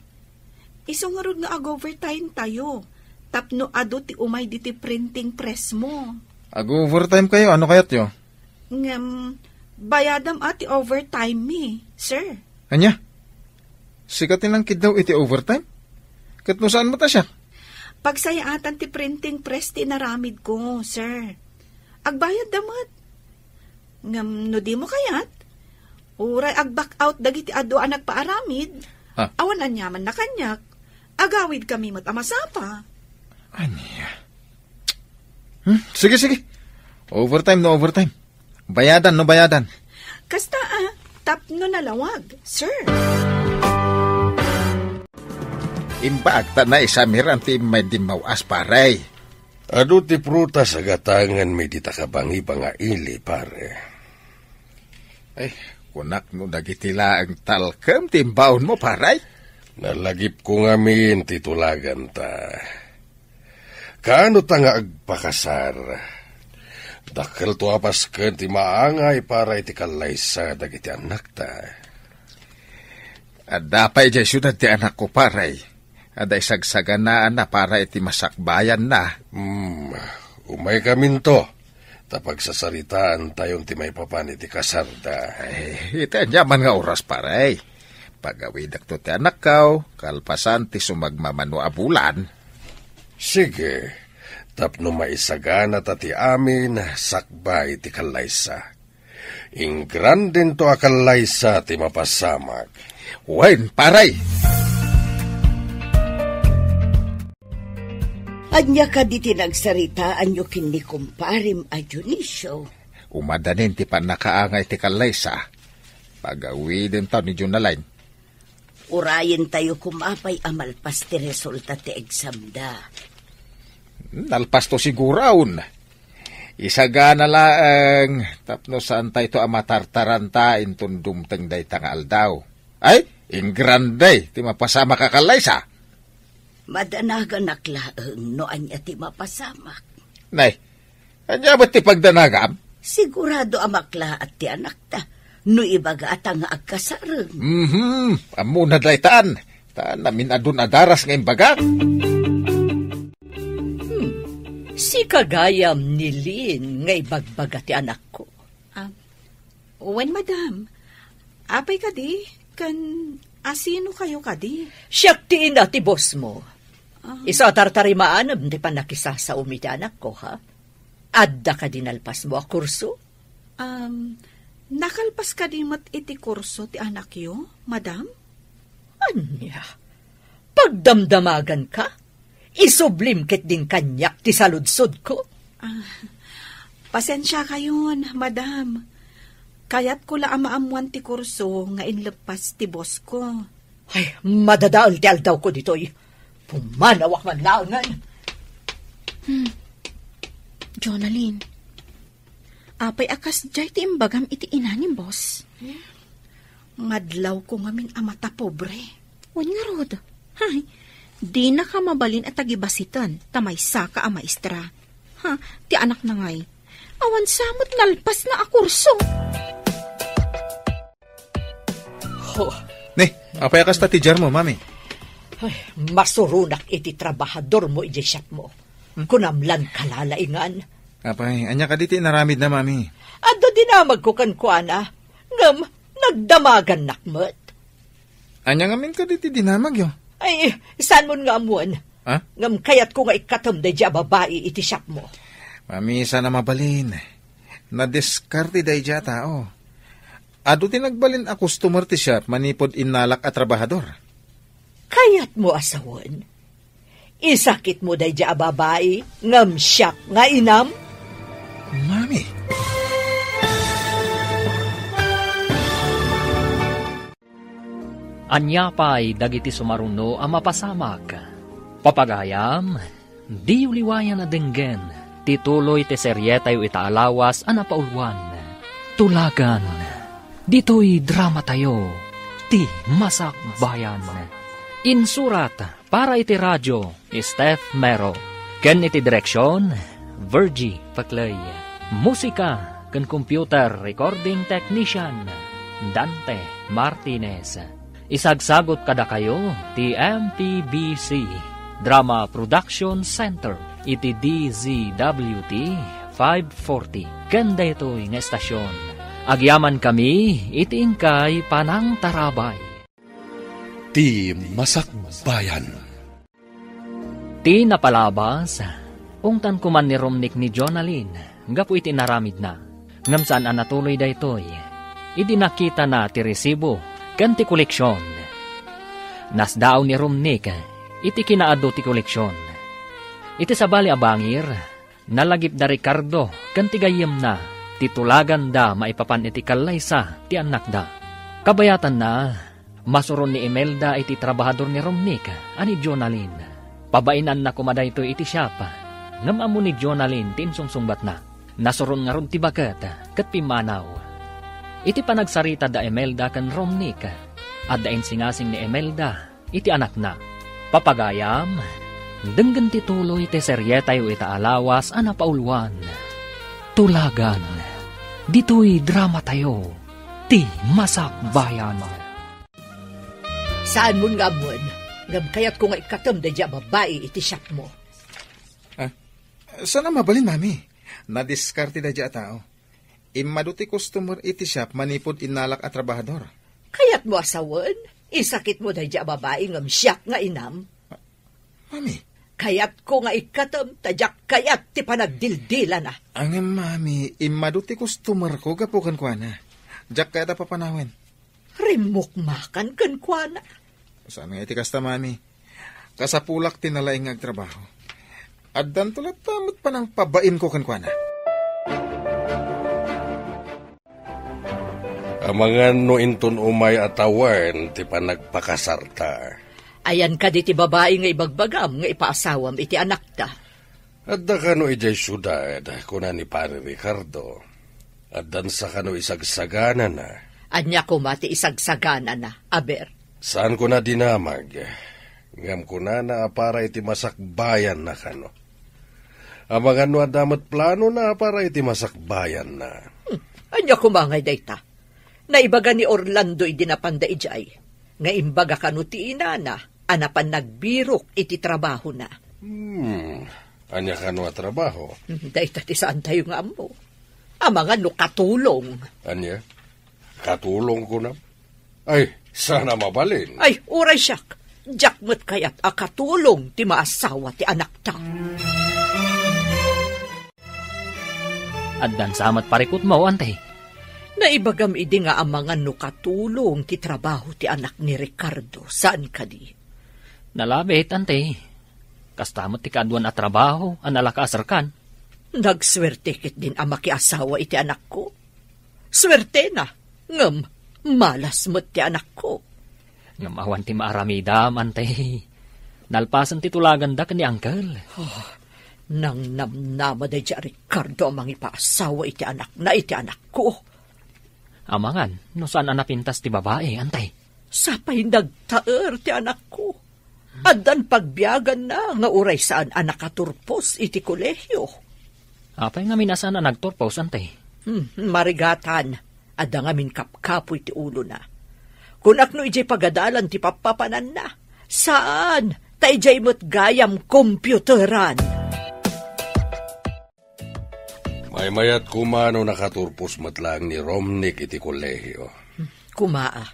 Isu ngarud nga ag-overtime tayo, tapno adu ti umay diti printing press mo. Ag-overtime kayo, ano kayatyo? Ngem, bayadam a ti overtime mi, sir. Ania? Sika ti nangkiddaw iti overtime? Ket no saan met a siak? Pagsayaatan ti printing press ti inaramid ko, sir. Agbayad da met. Ngem no dimo kayat, uray ag-back out dagiti adu a nagpaaramid, ha? Awan aniamanna kaniak, agawid kami met a masapa. Ania? Hmm? Sige, sige. Overtime no overtime. Bayadan no bayadan. Kasta, ah, tapno nalawag, sir. Imbag ta naisamiran ti immay dimmaw-as, pare. Adu ti prutas a gatanganmi dita kabangibang a ili, pare. Ay, kunak no dagiti laeng talkem ti imbaonmo, pare. Nalagipko ngamin ti tulaganta. Kaano ta nga agpakasar? Dakkelto a pasken ti maangay para iti kallaysa dagiti annakta. Adda pay idiay siudad ti anakko, pare. Adda isagsaganaanna para iti masakbayanna. Hmm, umaykaminto, ta pagsasaritaantayon ti maipapan iti kasarda. Ay, iti aniaman nga oras, pare. Pagawidekto ti anakko, kalpasan ti sumagmamano a bulan. Sige, tapno maisagana ta ti amin sakbay ti kallaysa. Ingrandento a kallaysa ti mapasamak. Wen, pare! Ania kadi ti nagsaritaanyo ken ni kumparem a Dionisio? Umadanin ti pannakaangay ti kallaysa. Pagawidentaw ni Jonalyn. Urayentayo koma pay a malpas ti resulta ti examda. Nalpasto siguron. Isagana laeng tapno saantayto a matartaranta inton dumteng dayta nga aldaw. Ay, ingrande ti mapasamak a kallaysa. Madanaganak laeng no ania ti mapasamak. Nay, ania met ti pagdanagam? Sigurado a maklaat ti anakta no ibagata nga agkasarem. Mhm, ammona daytan. Ta namin-adun a daras nga imbagak. Hmm. Sika gayam ni Lynn nga ibagbaga ti anakko. Ah, wen, madam. Apay kadi? Ken asino kayo kadi? Siak ti ina ti boss mo. Ah. Isu a tartarimaanem ti pannakisasaom iti anakko, ha? Adda kadi nalpasmo a kurso? Um, nakalpas kadi met iti kurso ti anakyo, madam? Ania? Pagdamdamaganka? Isublim ketdin kaniak ti saludsodko. Ah, pasensiakayon, madam. Kayatko la a maammoan ti kurso nga inleppas ti bossko. Ay, madadael ti aldawko ditoy. Pumanawak man laengen. Hmm. Jonalyn, apay a kasdiay ti imbagam iti ina ni boss? Madlawko ngamin a matapobre. Wen ngarud, hay, dinaka mabalin a tagibasiten ta maysaka a maestra. Ha, ti anakna ngay, awan sa met nalpasna a kurso. Ho. Ni, apay a kasta ti diarmo, mami? Ay, masuronak iti trabahadormo idiay shopmo. Hmm? Kunam lan kalalaingan. Apay, ania kadi ti inaramidna, mami? Adda dinamagko kenkuana, ngem nagdamagannak met. Ania ngamin kadi ti dinamagyo? Ay, saanmon nga ammoen. Ha? Ngem kayatko nga ikkatem daydiay a babai iti shopmo. Mami, saan a mabalin. Nadiskarte daydiay a tao. Adu ti nagbalin a customer ti shop manipud innalak a trabahador. Kayatmo a sawen? Isakitmo daydiay a babai ngem siak nga inam? Mami. Ania pay dagiti sumaruno a mapasamak? Papagayam, diyo liwayan a denggen ti tuloy ti serietayo ita a lawas a napauluan, Tulagan. Ditoy dramatayo, ti Masakbayan. Insurat para iti radio, Steph Mero. Ken iti direksion, Virgie Paclay. Musika ken computer recording technician, Dante Martinez. Isagsagut kadakayo ti M P B C Drama Production Center iti D Z W T five forty ken daytoy nga estasion. Agyamankami iti inkay panangtarabay. Ti Masakbayan. Ti napalabas, ungtan koman ni Romnick ni Jonalyn gapu iti inaramidna. Ngem saan a natuloy daytoy idi nakitana ti resibo ken ti koleksion. Nasdaaw ni Romnick iti kinaadu ti koleksion. Iti sabali a bangir, nalagipda Ricardo ken ti gayyemna ti tulaganda maipapan iti kallaysa ti annakda. Kabayatanna, masuron ni Imelda iti trabahador ni Romnick a ni Jonalyn. Pabainanna koma daytoy iti shop, ngem ammo ni Jonalyn ti insungsungbatna. Nasuron ngarud ti baket ket pimmanaw. Iti panagsarita da Imelda ken Romnick, adda insingasing ni Imelda iti anakna. Papagayam, denggen ti tuloy ti serietayo ita a lawas a napauluan. Tulagan, ditoy dramatayo, ti Masakbayan. Saanmon nga ammoen, ngem kayatko nga ikkatem daydiay a babai iti shopmo. Ah, saan a mabalin, Mami? Nadiskarte daydiay a tao. Immadu ti customer iti shop manipud innalak a trabahador. Kayatmo a sawen? Isakitmo daydiay a babai ngem siak nga inam? Mami. Kayatko nga ikkatem ta diak kayat ti panagdildilana. Ngem, Mami, immadu ti customerko gapu kenkuana. Diak kayat a papanawen. Rimmukmakan kenkuana. Saan nga iti kasta, Mami? Kasapulak ti nalaing nga agtrabaho. Addanto latta met panangpabainko kenkuana. Amangan no inton umay a tawen ti panagpakasarta. Ayan kadi ti babai nga ibagbagam nga ipaasawam iti anakta? Adda kano idiay siudad, kuna ni Pari Ricardo. Addansa kano isagsaganana? Ania koma ti isagsaganana, aber? Saan kona dinamag, ngem kunana a para iti masakbayanna kano. Amangan no adda met planona a para iti masakbayanna. Hmm, ania koma ngay dayta? Naibaga ni Orlando idi napanda idiay, nga imbaga kano ti inana a napan nagbirok iti trabahona. Hmm, ania kano a trabaho? Hmm, dayta ti saantayo nga ammo. Amangan no katulong. Ania? Katulong kunam? Ay, saan a mabalin. Ay, uray siak. Diak met kayat a katulong ti maasawa ti anakta. Addansa met parikutmo, Ante. Naibagam idi nga amangan no katulong ti trabaho ti anak ni Ricardo, saan kadi? Nalabit, Ante. Kasta met ti kaaduan a trabaho a nalakaasarkan. Nagsuerte ketdin a makiasawa iti anakko. Suertena, ngem malas met ti anakko. Ngem awan ti maaramidam, Ante. Nalpasen ti tulaganda ken ni Uncle. Oh, nangnamnama daydiay a Ricardo a mangipaasawa iti anakna iti anakko. Amangan, no saan a napintas ti babai, Ante? Sapay nagtaer ti anakko. Addan pagbiaganna nga uray saan a nakaturpos iti kolehio. Apay ngamin a saan a nagturpos, Ante? Hmm, marigatan. Adda ngamin kapkapoy ti ulona. Kunak no idiay pagadalan ti pappapananna. Saan, ta idiay met gayam kompiyuteran. Maymayat koma no nakaturpos met laeng ni Romnick iti kolehio. Kumaa,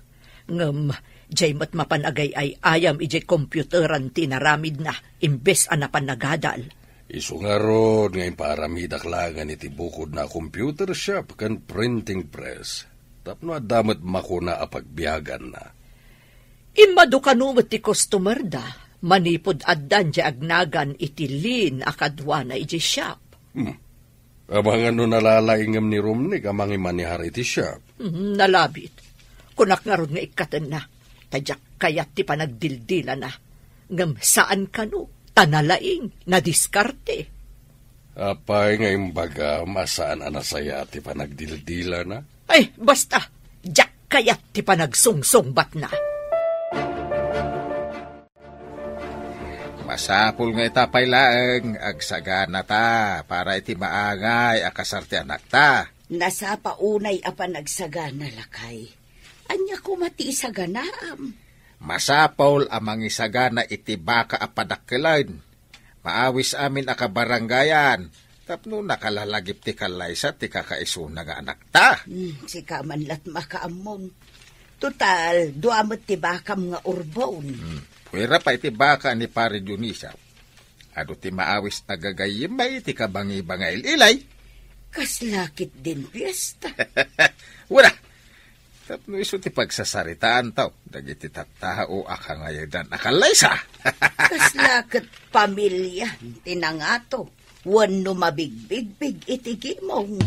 ngem diay met mapan agay-ay-ayam idiay kompiyuteran ti inaramidna imbes a napan nagadal. Isu ngarud nga impaaramidak laengen iti bukodna a computer shop ken printing press tapno adda met makuna a pagbiaganna. Immadu kano met ti customerda manipud addan diay agnagan iti lin a kaduana idiay shop. Hmm. Amangan no nalalaingem ni Romnick a mangimanihar iti shop. Hmm, nalabit. Kunak ngarud nga ikkatenna, ta diak kayat ti panagdildilana. Ngem saan kano, ta nalaing, nadiskarte. Apay nga imbagam a saan a nasayaat ti panagdildilana? Ay, basta, diak kayat ti panagsungsungbatna. Masapul nga ita pay laeng, agsaganata para iti maangay a kasar ti anakta. Nasapa unay a panagsagana, lakay. Ania koma ti isaganaam? Masapul a mangisagana iti baka a padakkelen. Maawis amin a kabarangayan tapno nakalalagip ti kallaysa ti kakaisuna nga anakta. Hmm, sika man lat makaammon. Total, dua met ti bakam nga urbon. Hmm. Kuira pay ti baka ni Pare Dionisia. Adu ti maawis a gagayyem iti kabangibanga il-ilay. Kasla ketdin fiesta. Wala. Tapno isu ti pagsasaritaantaw dagiti tattao a kangayadan a kallaysa. Kasla ket pamilia ti nangato wenno mabigbigbig iti gimong.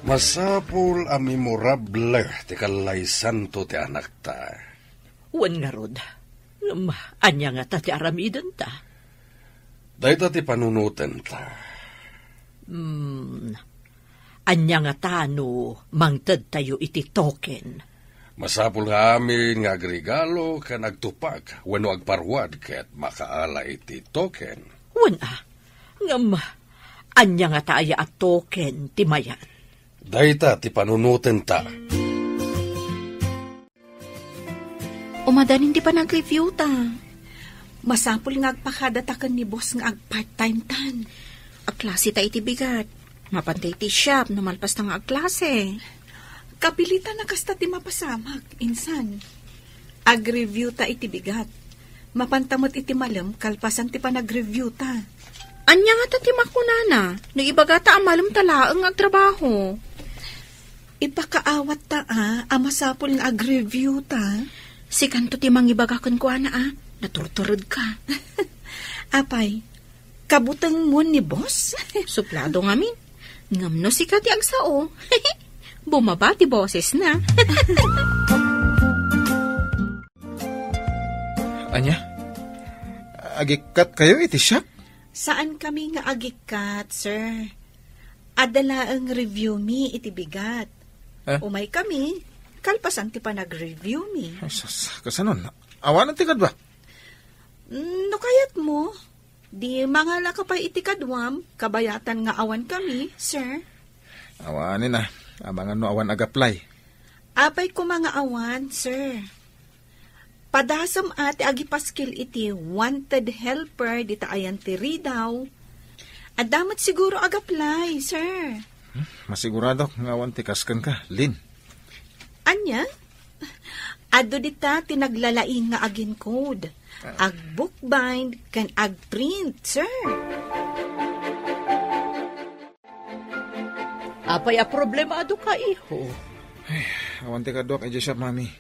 Masapul a memorable ti kallaysanto ti anakta. Wen ngarud, ngem ania ngata ti aramidenta? Dayta ti panunotenta. Hmm, ania ngata no mangtedtayo iti token? Masapul nga amin nga agregalo ken agtupak wenno agparuad ket makaala iti token. Wen a, ngem ania ngata aya a token ti mayat? Dayta ti panunotenta. Umadanin ti panag-review ta. Masapul nga agpakadataken ni boss nga ag-part-time tan. Agklase ta iti bigat. Mapanta iti shop no malpas ta nga agklase. Kapilitan a kasta ti mapasamak, insan. Ag-review ta iti bigat. Mapanta met iti malem kalpasan ti panag-review ta. Ania ngata ti makunana no ibagata a malem ta laeng nga agtrabaho? Ipakaawat ta a, a masapul nga ag-review ta. Sikanto ti mangibaga kenkuana a, naturtured ka. Apay, kabutengmo ni boss? Suplado ngamin. Ngem no sika ti agsao, bumaba ti bosesna. Ania? Agikkat kayo iti shop? Saan kami nga agikkat, sir. Adda laeng review mi iti bigat. Eh? Umay kami, kalpasan ti panag-review mi. Ay, sus, kasanon? Awanen ti kadua? Mm, no kayatmo, di mangala ka pay iti kaduam, kabayatan nga awan kami, sir. Awanen a, amangan no awan ag-apply. Apay koma nga awan, sir. Padasem a ti agipaskil iti wanted helper dita ayan ti Ridao. Adda met siguro ag-apply, sir. Hmm, masiguradok nga awan ti kas kenka, Lin. Ania? Adu dita ti naglalaing nga agincode. Ah. Ag-bookbind ken ag-print, sir. Apay a problema adu ka, iho? Ay, awan ti kaduak idiay shop, Mami.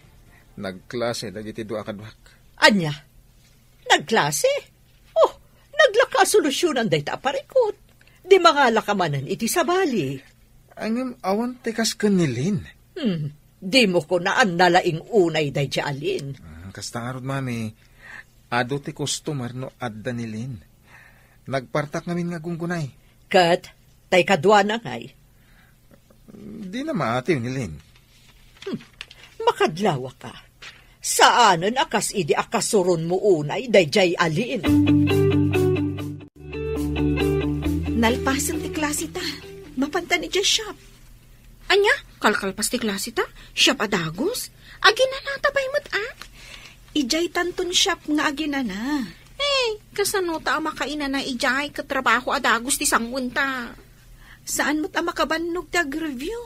Nagklase dagiti dua a kaduak. Ania? Nagklase? Oh, naglaka a solusionan dayta a parikut. Di mangala ka manen iti sabali. Ay, ngem awan ti kas ken ni Lin. Hmm, dimo kunaan nalaing unay daydiay a Lin. Ah, kasta ngarud, Mami. Adu ti customer no adda ni Lin. Nagpartak ngamin nga gunggunay. Ket, tay kaduana ngay? Dina maatiw ni Lin. Hmm. Makadlawa ka. Saanen a kas idi a kasuronmo unay daydiay a Lin. Nalpasen ti klase ta. Mapantan idiay shop. Ania? Kalkalpas ti klase ta? Shop a dagus? Aginanata pay met a? Idiay tanton shop nga aginana. Eh, kasano ta a makainana idiay ket trabaho a dagus ti sanguen ta? Saan met a makabannog ti ag-review?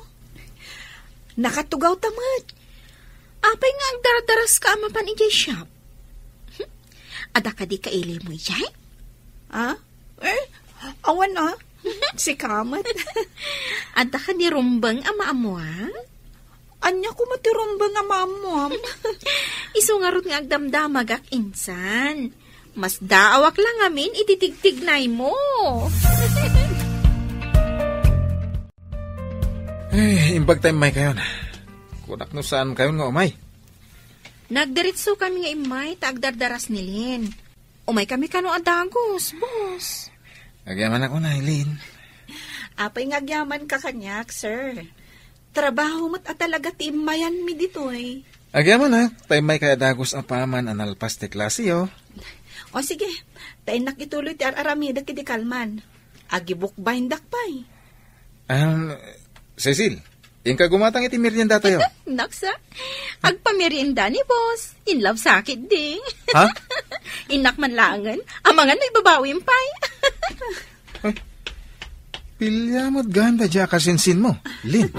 Nakatugaw ta met. Apay nga agdardaras ka a mapan idiay shop? Adda kadi kailimo idiay? Ah? Eh, awan a. Sika met. Adda kadi rumbeng a maammuan? Ania koma ti rumbeng a maammuam? Isu ngarud nga agdamdamagak insan. Masdaawak la ngamin iti tigtignaymo. Ay, imbag ta immay kayon. Kunak no saan kayon nga umay. Nagdiritso kami nga immay ta agdardaras ni Lin. Umay kami kano a dagus, boss. Agyamanak unay, Lin. Apay nga agyaman ka kaniak, sir. Trabaho met a talaga ti immayanmi ditoy. Agyamanak, ta immay kay a dagus a paman a nalpas ti klase, oh. O sige, ta innak ituloy ti ar-aramidek idi kalman. Agibukbayndak pay. Um, Cecil, inka gumatang iti merienda tayo. Naksa, agpamerienda ni boss. In love sakit di. Ha? Innak man laengen, amangan no ibabawim pay. Ay, pilya met ganda dia kasinsin mo, Lin.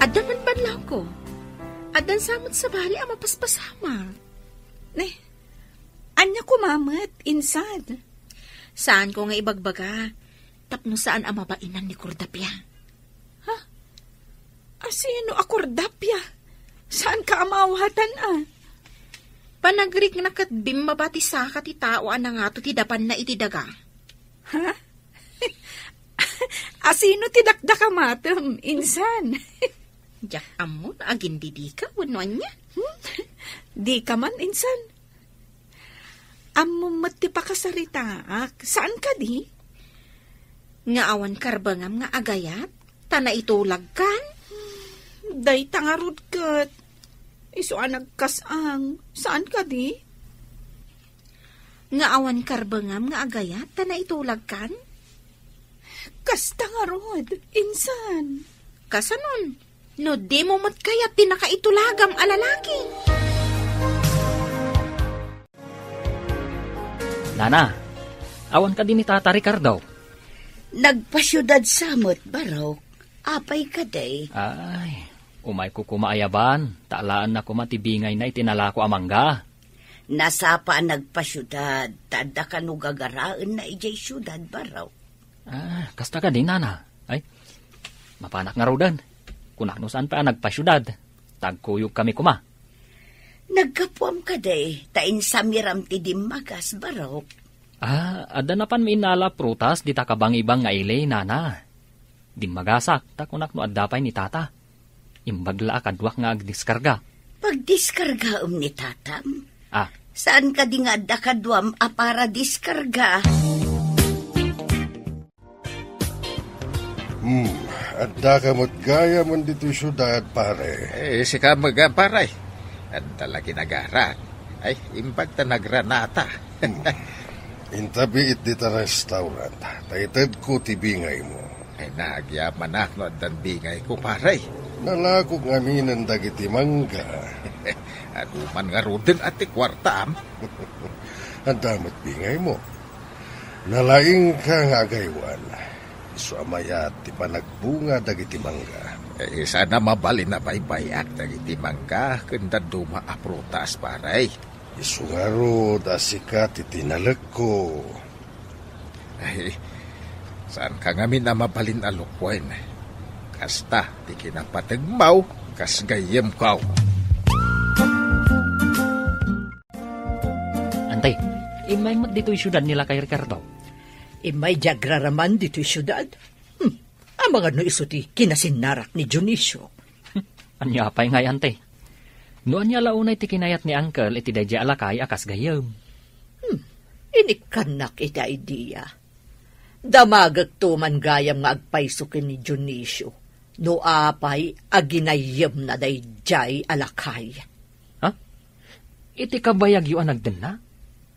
Adda man banlawko. Addan sa met sabali a mapaspasama. Ne, Ania koma met, insan? Saanko nga ibagbaga, tapno saan a mabainan ni Cordapia. Ha? Asino a Cordapia? Saanka a maawatan, a? Panagrikna ket bimmaba ti saka ti tao a nangato ti dapanna iti daga. Ha? Asino ti dakdakamatem, insan? Diak ammo no agindidika wenno ania. Hmm? Dika man, insan. Ammom met ti pakasaritaak. Saan kadi? Nga awan karbengam nga agayat, ta naitulagkan? Dayta ngarud ket. Isu a nagkas-ang. Saan kadi? Nga awan karbengam nga agayat, ta naitulagkan? Kasta ngarud, insan. Kasanon? No dimo met kayat ti nakaitulagam a lalaki? Nana, awan kadi ni Tata Ricardo? Nagpasiudad sa met, Barok. Apay kadi? Ay, umayko koma ayaban, ta alaenna koma ti bingayna iti nalako a mangga. Nasapa a nagpasiudad, ta adda kano gagaraenna idiay siudad, Barok. Ah, kasta kadi, Nana? Ay, mapanak ngaruden. Kunak no saan pay a nagpasiudad. Ta agkuyogkami koma. Naggapuam kadi, ta insamiram ti dimmagas, Barok. Ah, adda napanmi innala a prutas dita kabangibang nga ili, Nana. Dimmagasak, ta kunak no adda pay ni Tata. Imbag la a kaduak nga agdiskarga. Pagdiskargaem ni Tatam? Ah. Saan kadi nga adda kaduam a para diskarga? Hmm, adda ka met gayamen ditoy siudad, pare. Eh, sika met, pare. Adda la ginagarak. Ay, imbag ta nagranata. Hmm. Intabiit dita restaurant. Ta itedko ti bingaymo. Ay, nagyamanak no addan bingayko, pare. Nalakok ngaminen dagiti mangga. Adu man ngaruden a ti kuartam. Adda met bingaymo. Nalaingka nga agaywan. Isu a mayat ti panagbunga dagiti mangga. Eh, saan a mabalin a baybay-ak dagiti mangga ken dadduma a prutas, pare. Isu ngarud a sika ti tinalekko. Ay, saanka ngamin a mabalin a lukuen. Kasta ti kinapategmaw kas gayyemko. Antay, immay met ditoy siudad ni Lakay Ricardo. Immay di agraraman ditoy siudad. Hmm, amangan no isu ti kinasinnarak ni Dionisio. Ania pay ngay, Ante? No ania la unay ti kinayat ni Uncle iti daydiay a lakay a kas gayyem? Hmm, inikkannak iti idea. Damagekto man gayam nga agpayso ken ni Dionisio no apay a ginayyemna daydiay a lakay. Ha? Iti kabayagyo a nagdenna?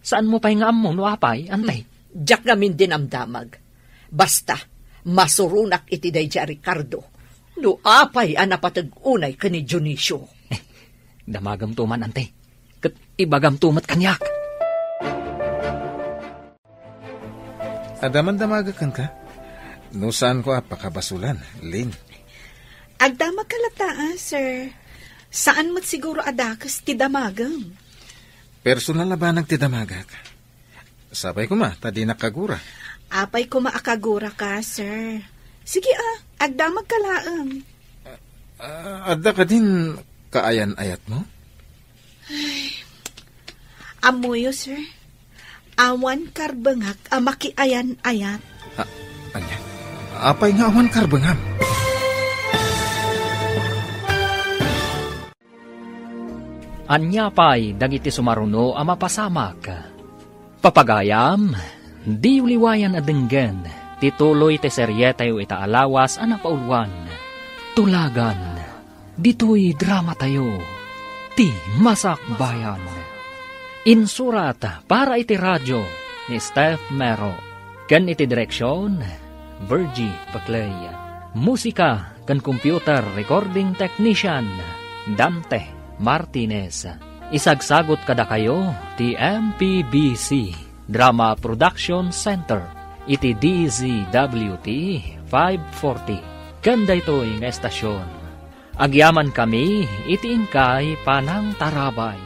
Saanmo pay nga ammo no apay, Ante? Hmm. Diak ngamin dinamdamag. Basta, masuronak iti daydiay a Ricardo no apay a napateg unay ken ni Dionisio. Eh, damagamto man, Ante. Ket ibagamto met kaniak. Adda man damagek kenka? No saanko a pakabasolan, Lin. Agdamag ka latta, ah, sir. Saan met siguro a dakes ti damagem. Personal a banag ti damagek. Sapay koma, ta dinak kagura. Apay koma a kagura ka, sir. Sige, ah, agdamag ka laeng. Ah, adda kadin kaayan-ayatmo? Ay, ammoyo, sir. Awan karbengak a makiayan-ayat. Ah, ania? Apay nga awan karbengam? Ania pay dagiti sumaruno a mapasamak? Papagayam, diyo liwayan a denggen ti tuloy ti serietayo ita a lawas a napauluan, Tulagan. Ditoy dramatayo, ti Masakbayan. Insurat para iti radio ni Steph Mero. Ken iti direksion, Virgie Paclay. Musika ken computer recording technician, Dante Martinez. Isagsagot kadakayo ti M P B C Drama Production Center iti D Z W T five forty. Ken daytoy nga estasion, agyamankami iti inkay panangtarabay.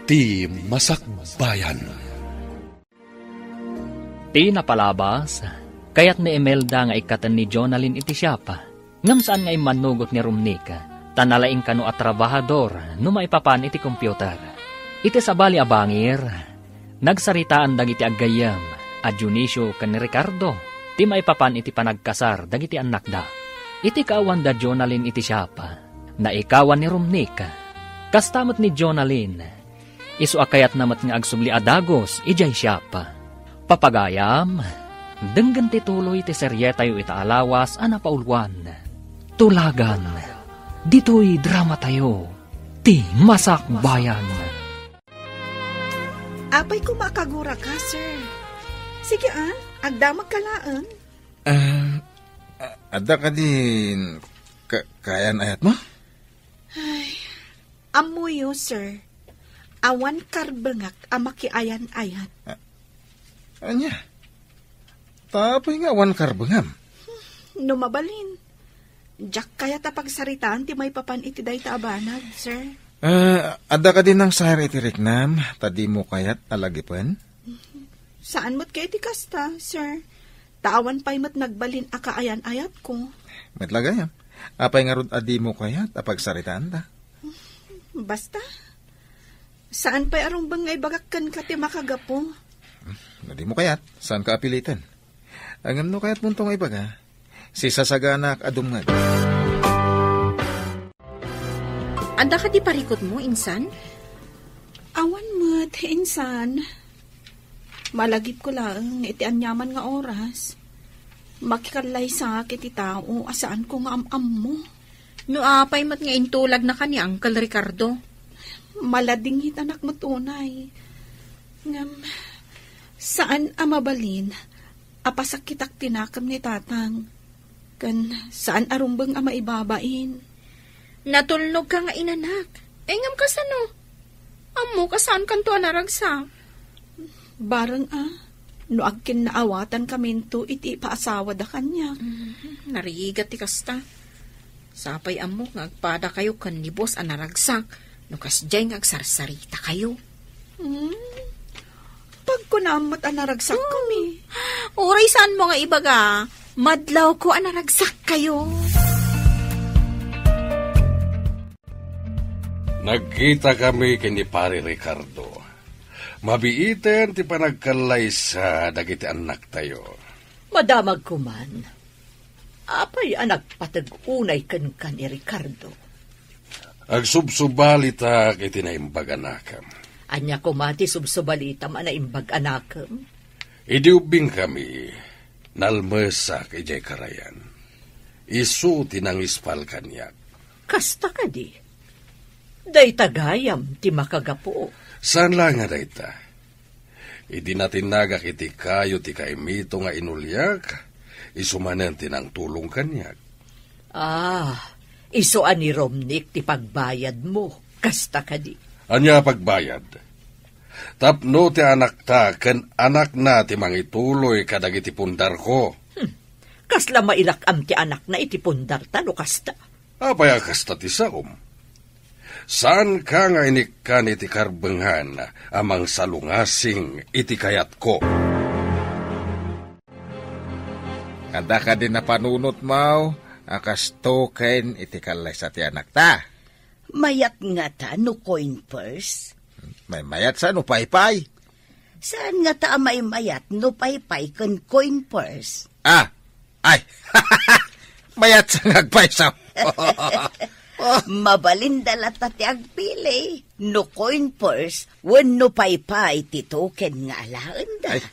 Ti Masakbayan. Ti napalabas, kayat ni Imelda nga ikkaten ni Jonalyn iti siapa. Ngem saan nga immannugot ni Romnick, ta nalaing kano a trabahador no maipapan iti computer. Iti sabali a bangir, nagsaritaan dagiti aggayyem a Dionisio ken Ricardo ti maipapan iti panagkasar dagiti annakda. Iti kaawanda Jonalyn iti siapa, naikawan ni Romnick. Kasta met ni Jonalyn, isu a kayatna met nga agsubli a dagus idiay siapa. Papagayam, denggen ti tuloy ti serietayo ita a lawas a napauluan. Tulagan, ditoy dramatayo, Ti Masakbayan. Apay koma a kagura ka, sir. Sige, ah, agdamag ka laeng. Ah, a-, adda kadi ka-, kaayan-ayatmo? Ay, ammoyo, sir. Awan karbengak a makiayan-ayat. Ah, ania? Ta apay nga awan karbengam? No mabalin, diak kayat a pagsaritaan ti maipapan iti dayta a banag, sir. Ah, adda kadi nangsayar iti riknam, ta dimo kayat a lagipen? Saan met kayat ti kasta, sir. Ta awan pay met nagbalin a kaayan-ayatko. Met la gayam, apay ngarud a dimo kayat a pagsaritaanta? Basta, saan pay a rumbeng nga ibagak kenka ti makagapu. No dimo kayat, saanka a piliten. Ngem no kayatmonto nga ibaga, sisasaganak a dumngeg. Adda kadi parikutmo, insan? Awan met, insan. Malagipko laeng nga iti aniaman nga oras, makikallaysaak iti tao a saanko nga am-ammo. No apay met nga intulagnaka ni Uncle Ricardo? Maladingitanak met unay. Ngem, saan a mabalin a pasakitak ti nakem ni Tatang. Ken saan a rumbeng a maibabain. Natulnogka nga inanak. Ay, ngem kasano? Ammoka saankanto a naragsak. Bareng a, no agkinnaawatan kaminto iti ipaasawada kaniak. Mm, narigat ti kasta. Sapay ammok nga agpadakayo ken ni boss a naragsak no kasdiay nga agsarsarita kayo. Hmm? Pagkunam met a naragsak kami. Uray saan mo nga ibaga, madlaw ko a naragsak kayo. Nagkita kami ken ni Pare Ricardo. Mabiiten ti panagkallaysa dagiti annaktayo. Madamag koman. Apay a nagpateg unay kenka ni Ricardo? Agsubsubalitak iti naimbag a nakem. Ania koma ti subsubalitam a naimbag a nakem? Idi ubbingkami, nalmesak idiay karayan. Isu ti nangispal kaniak. Kasta kadi? Dayta gayam ti makagapu. Saan la nga dayta. Idi natinnagak iti kayo ti kaimito nga inuliak, isu manen ti nangtulong kaniak. Ah, isu a ni Romnick ti pagbayadmo, kasta kadi? Ania a pagbayad? Tapno ti anakta ken anakna ti mangituloy kadagiti pundarko. Hmm. Kasla mairak-am ti anakna iti pundarta no kasta? Apay a kasta ti saom? Saanka nga inikkan iti karbengan a mangsalungasing iti kayatko? Adda kadi napanunotmo a kasto ken iti kallaysa ti anakta? Mayat ngata no coin purse? Maymayat sa no paypay. Saan ngata a maymayat no paypay ken coin purse? Ah, ay. Mayat sa nga agpayso. Mabalinda latta ti agpili, no coin purse wenno paypay ti token nga alaenda. Ay,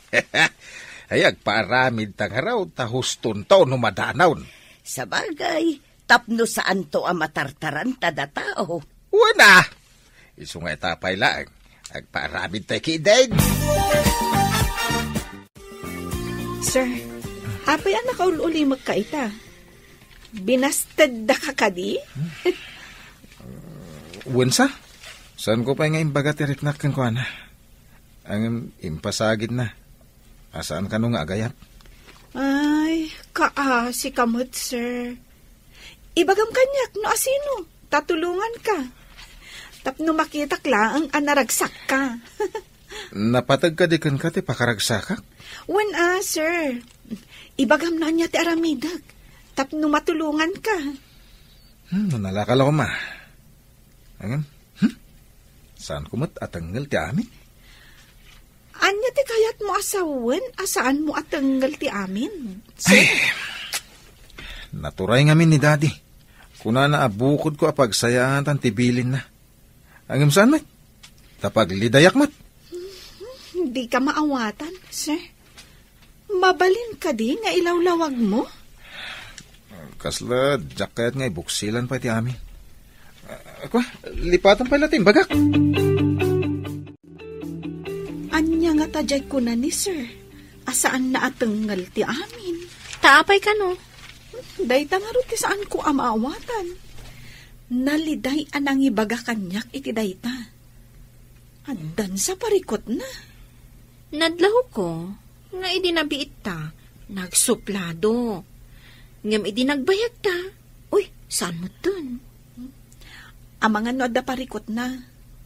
ay, agpaaramid ta ngarud ta hustonto no madanaw. Sabagay, tapno saanto a matartaranta da tao. Wen a! Isu nga ita pay laeng, agpaaramid tay kidin. Sir, apay a nakaul-ulimekka ita? Binasteddaka kadi? Wen sa? Saanko pay nga imbaga ti riknak kenkuana. Ngem impasagidna. A, saan kano nga agayat? Ay, kaasi ka met, sir. Ibagam kaniak no asino, ta tulonganka. Tapno makitak laeng a naragsakka. Napateg kadi kenka ti pakaragsakak? Wen a, sir. Ibagam no ania ti aramidek tapno matulonganka. Hmm, no nalaka la koma. Ngem, hmm? Saanko met a tengngel ti amin? Ania ti kayatmo a sawen a saanmo a tengngel ti amin, sir? Ay, naturay ngamin ni Daddy. Kunana a bukodko a pagsayaatan ti bilinna. Ngem saan met? Ta paglidayak met. Dika maawatan, sir. Mabalin kadi nga ilawlawagmo? Kasla diak kayat nga ibuksilan pay ti amin. Ah, kua, lipatan pay la ti imbagak. Ania ngata diay kuna ni sir a saanna a tengngel ti amin? Ta apay kano? Dayta ngarud ti saanko a maawatan. Naliday a nangibaga kaniak iti dayta. Addansa parikutna. Nadlawko nga idi nabiitta, nagsuplado. Ngem idi nagbayagta, uy, saan metten? Amangan no adda parikutna,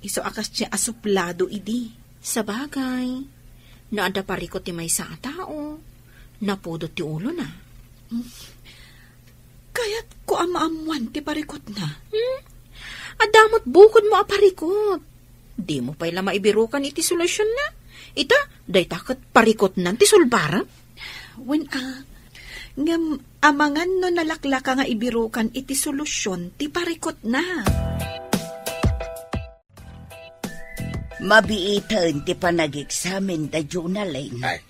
isu a kasdiay a suplado idi. Sabagay, no adda parikut ti maysa a tao, napudot ti ulona. Kayatko a maammoan ti parikutna. Hmm? Adda met bukodmo a parikut. Dimo pay la maibirukan iti solutionna. Ita, dayta ket parikutnan ti sulbarem. Wen a, ngem amangan no nalaklaka nga ibirukan iti solusion ti parikutna. Mabiiten ti panageksamen da Jonalyn. Ay,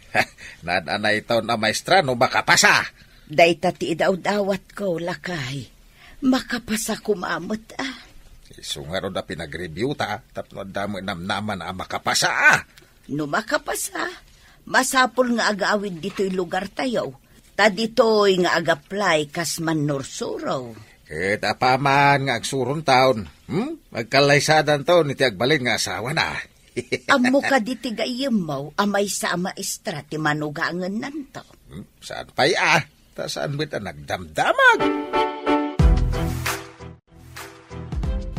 naan-anayton a maestra no makapasa. Dayta ti idawdawatko, lakay. Makapasa koma met, a. Isu ngarud a pinagreviewta tapno adda met namnaman a makapasa, a. No makapasa, masapul nga agawid ditoy lugartayo. Ta ditoy nga ag-apply kas mannursuro. Ket apaman nga agsurontaon, hmm? Agkallaysadanton iti agbalin nga asawana. Ammo kadi ti gayyemmo a maysa a maestra ti manugangennanto? Hmm? Saan pay a? Ta saan met a nagdamdamag?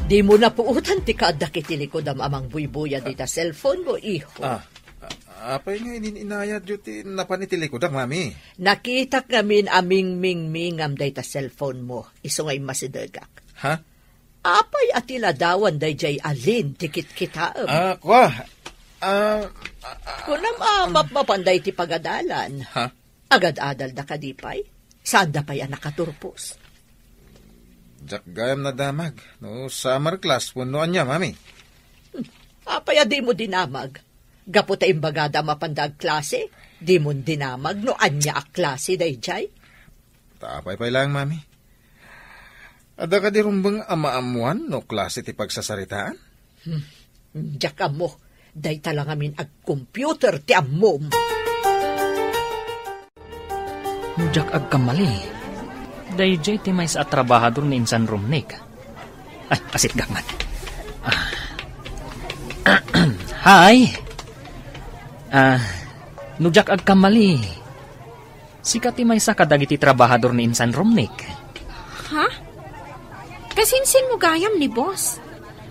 Dimo napuotan ti kaaddak iti likudam a mangbuybuyad ita cellphone mo, iho. Ah, a-, apay nga inin-inayatyo ti napan iti likudak, Mami? Nakitak ngamin a mingmingmingam dayta cellphone mo, isu nga immasidegak. Ha? Apay a ti ladawan daydiay a lin ti kitkitaem? Ah, kua. Ah, ah, ah, Kunam a um, mapmapan dayta pagadalan. Ha? Agad-adalda kadi pay? Saanda pay a nakaturpos? Diak gayam nadamag no summer class wenno ania, Mami. Hmm, apay a dimo dinamag? Gapu ta imbagada a mapanda agklase, dimon dinamag no ania a klase daydiay? Ta apay pay laeng, Mami. Adda kadi rumbeng a maammoan no klase ti pagsasaritaan? Hmm. Diak ammo. Dayta la ngamin a computer ti ammom. No diak agkamali, daydiay ti maysa a trabahador ni Insan Romnick. Ay, asitgak man. Ah. Hi. Ah, no diak agkamali, sika ti maysa kadagiti trabahador ni Insan Romnick. Ha? Kasinsinmo gayam ni boss?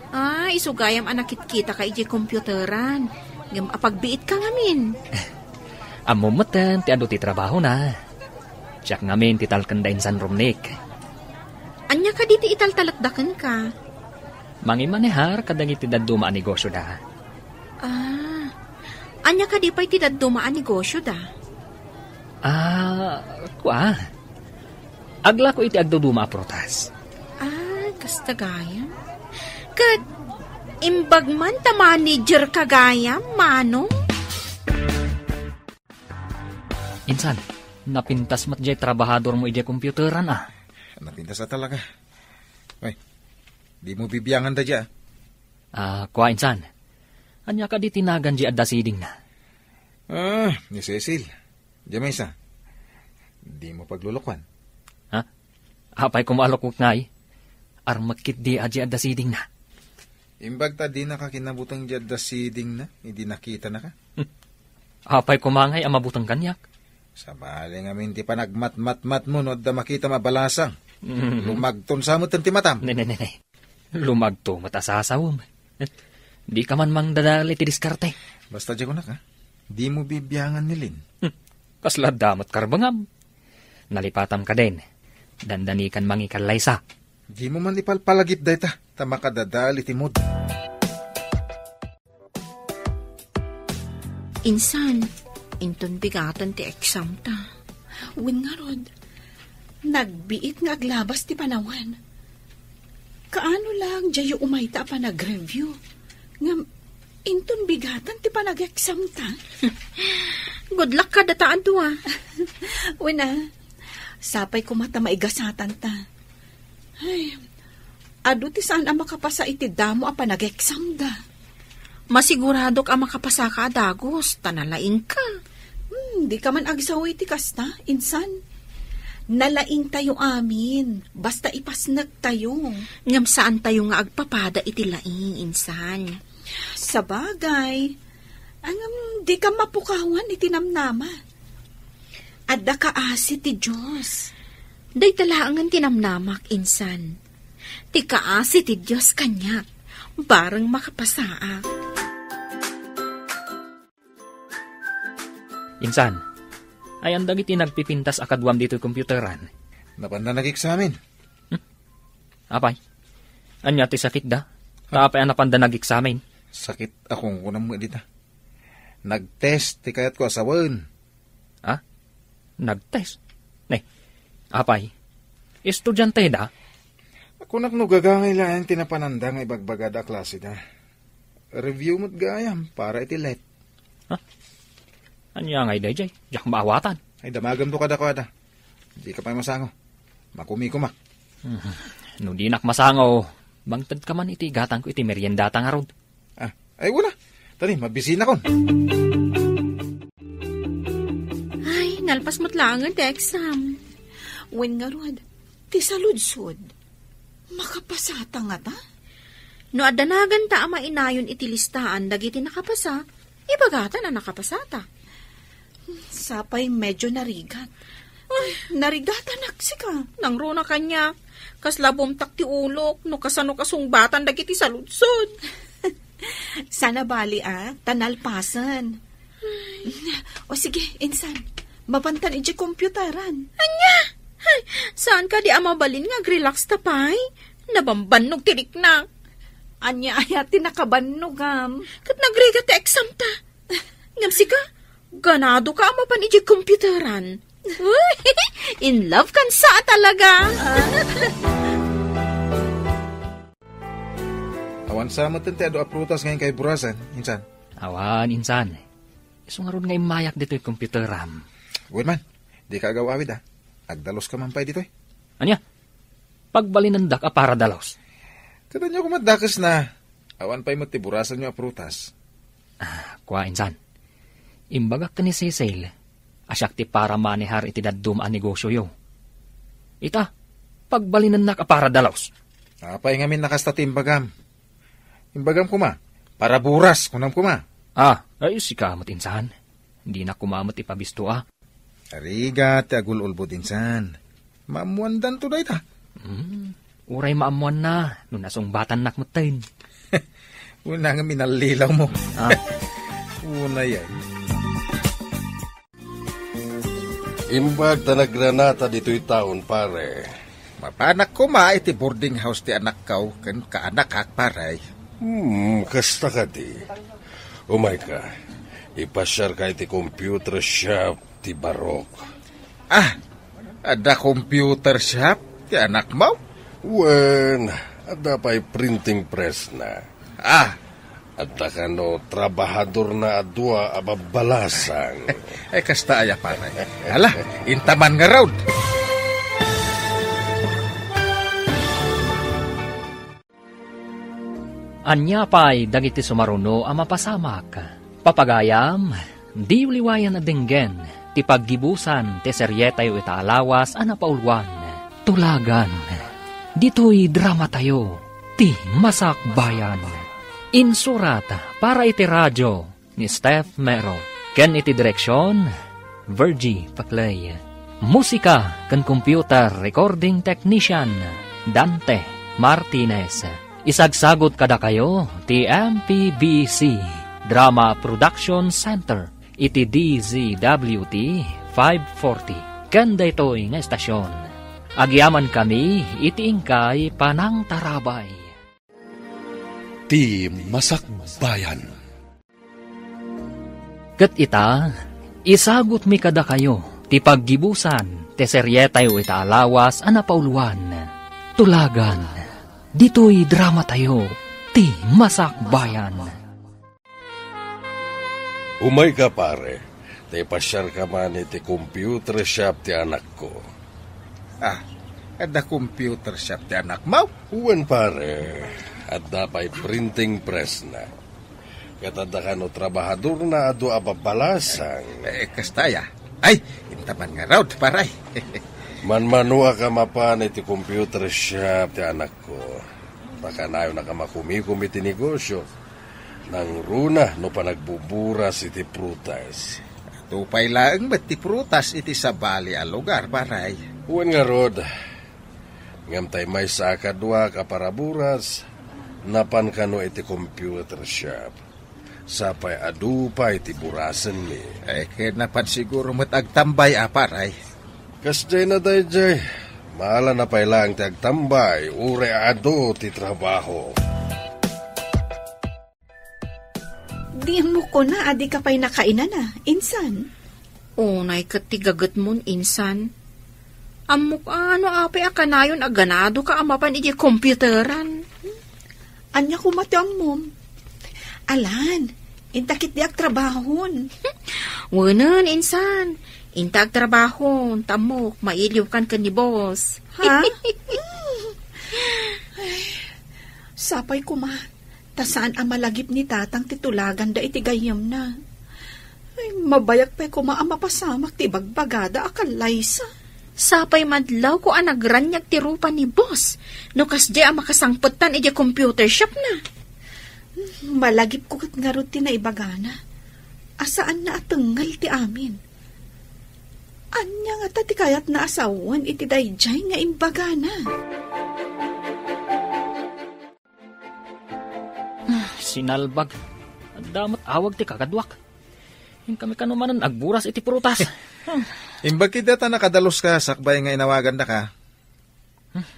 Ah, isu gayam a nakitkitaka idiay computeran. Ngem apagbiitka ngamin. Ammom metten ti adu ti trabahona. Siak ngamin ti talken da Insan Romnick. Ania kadi ti italtalekda kenka? Mangimanehar kadagiti dadduma a negosyoda. Ah, ania kadi pay ti dadduma a negosyoda? Ah, kua. Aglako iti agduduma a prutas. Ah, kasta gayam. Ket imbag man ta managerka gayam, Manong? Insan, napintas met diay trabahadormo idiay computeran, a. Napintas a talaga. Ay, dimo bibiangan daydiay, a. Ah, kua, Insan. Ania kadi ti nagan diay adda sidingna? Ah, ni Cecil. Diay maysa. Dimo paglulukuan. Ha? Apay koma a lukuek ngay? Armek ketdi a diay adda sidingna. Imbag ta dinaka kinabuteng diay adda sidingna, idi nakitanaka. Apay koma ngay a mabuteng kaniak? Sabali ngamin ti panagmatmatmatmo no adda makitam a balasang. Mm. Lumagton sa metten ti matam. Ne, ne, ne, ne. Lumagto met a sasawem. Dika man mangdadael iti diskarte. Basta diay kunak, ha? Dimo bibiangan ni Lin. Hmm. Kasla adda met karbengam. Nalipatam kadin. Dandanikan mangikallaysa. Dimo man ipalpalagip dayta, ta makadadael iti mood. Insan, inton bigatan ti exam ta. Wen ngarud, nagbiit nga aglabas ti panawen. Kaano lang diayyo umayta a panag-review? Ngem, inton bigatan ti panag-exam ta? Good luck kadata a dua. Wen a, sapay koma ta maigasatan ta. Ay, adu ti saan a makapasa iti damo a panag-exam da. Masiguradok a makapasaka a dagus, ta nalaingka. Hmm, dika man agsaw iti kasta, insan. Nalaingtayo amin, basta ipasnektayo. Ngem saantayo nga agpapada iti laing, insan. Sabagay, ngem dika mapukawan iti namnama. Adda kaasi ti Dios. Dayta laengen ti namnamak, insan. Ti kaasi ti Dios kaniak, bareng makapasaak. Insan, ayan dagiti nagpipintas a kaduam ditoy computeran? Napanda nag-eksamen. Hmm? Apay, ania ti sakitda? Ta apay a napanda nag-eksamen? Sakit a kunkunam met dita. Nag-test ti kayatko a sawen. Ha? Nag-test? Ne, apay, estudianteda? Kunak no gagangay laeng ti napananda nga ibagbagada a klaseda. Review met gayam para iti let. Ha? Ania ngay daydiay? Diak maawatan. Ay, damagamto kadakuada. Dika pay masango. Makumikumak. Mhm. No dinak masango, mangtedka man iti igatangko iti meriendata ngarud. Ah, ay, wala. Tani, mabisinakon. Ay, nalpas met laengen ti exam. Wen ngarud, ti saludsod. Makapasata ngata? No adda naganta a mainayon iti listaan dagiti nakapasa, ibagata a nakapasata. Sapay medyo narigat. Ay, narigatanak sika. Nangruna kaniak. Kasla bumtak ti ulok no kasano kasungbatan dagiti saludsod. Saan a bali a, ta nalpasen. O sige, insan, mapantan idiay computeran. Ania? Ay, saan kadi a mabalin nga agrelax ta pay? Nabambannog ti riknak. Ania aya ti nakabannogam? Ket nagrigat ti exam ta. Ngem sika, ganado ka a mapan idiay computeran. Uy, in love kan sa talaga. Awan sa met ti adu a prutas nga inkay burasen, insan? Awan, insan. Isu ngarud nga immayak ditoy computeram. Wen man, dika agaw-awid, a. Agdaluska man pay ditoy. Ania? Pagbalinendak a para dalus. Ket ania koma dakesna, awan pay met ti burasanyo a prutas. Ah, kua, insan. Imbagak ken ni Cecil a siak ti para manehar iti dadduma a negosioyo. Ita, pagbalinennak a para dalus. Apay ngamin a kasta ti imbagam? Imbagam koma, para buras, kunam koma. Ah, ay, sika met, insan. Dinak koma met ipabisto a. Rigat ti agul-ulbod, insan. Maammoandanto dayta. Hmm, uray maammoanna no nasungbatannak metten. Unay nga minallilaw mo. Ah. Unay ay. Imbag ta nagranata ditoy taon, pare. Mapanak koma iti boarding house ti anakkaw ken kaanakak, pare. Hmm, kasta kadi. Umayka, ipasiarka iti computer shop ti Barok. Ah, adda computer shop ti anakmo? Wen, adda pay printing press na. Ah. Adda kano trabahadorna a dua a babbalasang. Ay, kasta aya, pare. Hala, intaman ngarud. Ania pay dagiti sumaruno a mapasamak? Papagayam, diyo liwayan a denggen ti paggibusan ti serietayo ita a lawas a napauluan, Tulagan. Ditoy dramatayo, ti Masakbayan. Insurat para iti radio ni Steph Mero, ken iti direksion, Virgie Paclay. Musika ken computer recording technician, Dante Martinez. Isagsagut kadakayo ti M P B C Drama Production Center iti D Z W T five forty. Ken daytoy nga estasion, agyamankami iti inkay panangtarabay. Ti Masakbayan. Ket ita, isagutmi kadakayo ti paggibusan ti serietayo ita a lawas a napauloan, Tulagan. Ditoy dramatayo, Ti Masakbayan. Umayka, pare. Ta ipasiarka man iti computer shop ti anakko. Ah, adda computer shop ti anakmo? Wen, pare. Adda pay printing pressna. Ket adda kano trabahadorna a dua a babbalasang. Eh, kasta aya. Ay, inta man ngarud, pare. Manmanuak a mapan iti computer shop ti anakko. Ta kanayonnak a makumikom iti negosio. Nangruna no panagbuburas iti prutas. Adu pay laeng met ti prutas iti sabali a lugar, pare. Wen ngarud, ngem tay maysa a kaduak a paraburas, napan kano iti computer shop. Sapay adu pay ti burasenmi. Eh, ket napan siguro met agtambay a, pare. Kasdiay na daydiay, maala na pay laeng ti agtambay, uray adu ti trabaho. Di mo kuna a dika pay nakainana, insan? Unay ket ti gagetmon, insan. Ammok a no apay a kanayon a ganadoka a mapan idiay computeran. Ania koma ti ammom? Alan, inta ketdi agtrabahon. Wenen, insan. Inta agtrabahon, ta ammok, mailiwkan ken ni boss. Ha? Ay, sapay koma. Ta saan a malagip ni Tatang ti tulaganda iti gayyemna. Ay, mabayag pay koma a mapasamak ti ibagbagada a kallaysa. Sapay madlawko a nagraniag ti rupa ni boss no kasdiay a makasangpetan idiay computer shopna. Malagipko ket ngarud ti naibagana. A saanna a tengngel ti amin. Ania ngata ti kayatna a sawen iti daydiay nga imbagana? Ah, sinalbag. Adda met awag ti kakaduak. Inkami kano manen agburas iti prutas. Hmm. Imbag ketdi ta nakadaluska sakbay nga inawagandaka. Hmm.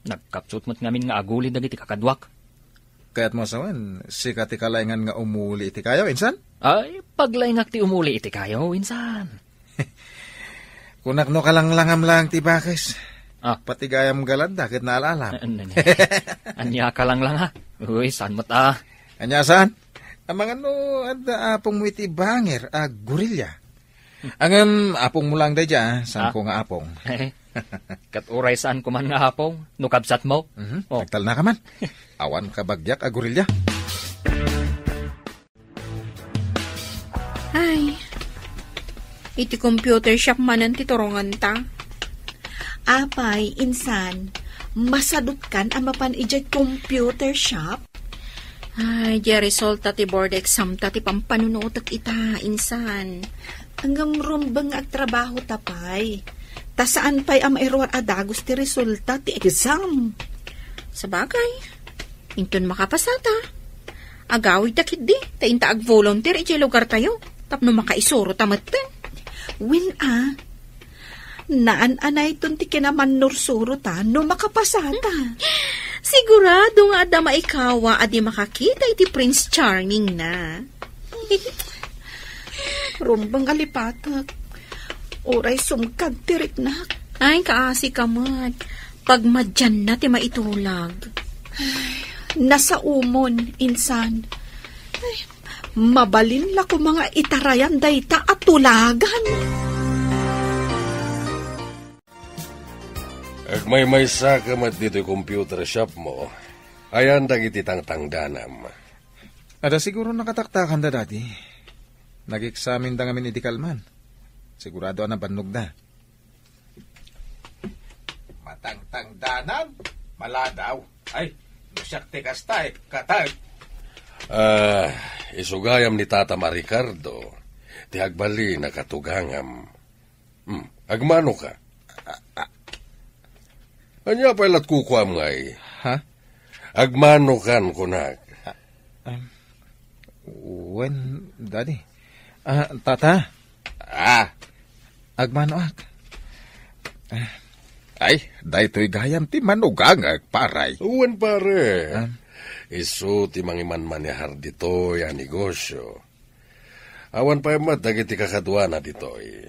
Nagkapsut met ngamin nga aguli dagiti kakaduak. Kayatmo a sawen, sika ti kalaengan nga umuli iti kayo, insan? Ay, paglaengak ti umuli iti kayo, insan. Kunak no kalanglangam laeng ti bakes. Ah. Pati gayam galanda ket naalala. An-, an-, ania ka langlanga? Uy, saan met a? Ania saan? Amangan no adda apongmo iti banger a gorilla. Ngem apongmo laeng daydiay, ah. Saan Ah. ko nga apong? Ket uray saan ko man nga apong, no kabsatmo? Mhm. Oh. Nagtalna ka man. Awan kabagiak a gorilla. Ay, iti computer shop manen ti turonganta. Apay, insan, masadutkan a mapan idiay computer shop? Ay, diay resulta ti board exam ta ti pampanunutek ita, insan. Ngem rumbeng nga agtrabaho ta pay. Ta saan pay a mairuar a dagus ti resulta ti exam. Sabagay, inton makapasata, agawidta ketdi, ta inta agvolunteer idiay lugartayo, tapno makaisurota metten. Wen a, naan-anayton ti kinamannursuro ta no makapasata. Sigurado nga adda maikawa a di makakita iti Prince Charming na. Rumbeng a lipatek. Uray sumkad ti riknak. Ay, kaasi ka met. Pagmadianna ti maitulag. Ay, nasaomon, insan. Ay, mabalin la koma nga itarayan dayta a tulagan. Agmaymaysa ka met ditoy computer shop mo. Ayan dagiti tangtangdanam. Adda siguro nakataktakanda dati. Nag-examine da ngamin idi kalman. Sigurado a nabannogda. Matangtangdanam? Maladaw. Ay, no siak ti kasta, eh, katag. Ah, isu gayam ni Tatam a Ricardo, ti agbalin a katugangam. Hmm, agmano ka? Ania pay lat kukuam ngay? Ha? Agmanokan, kunak. Ah, um, wen, Daddy. Ah, Tata. Ah. Agmanoak. Ah. Ay, daytoy gayam ti manugangek, pare. Wen, pare. Ah. Isu ti mangimanmanehar ditoy a negosio. Awan pay met dagiti kakaduana ditoy.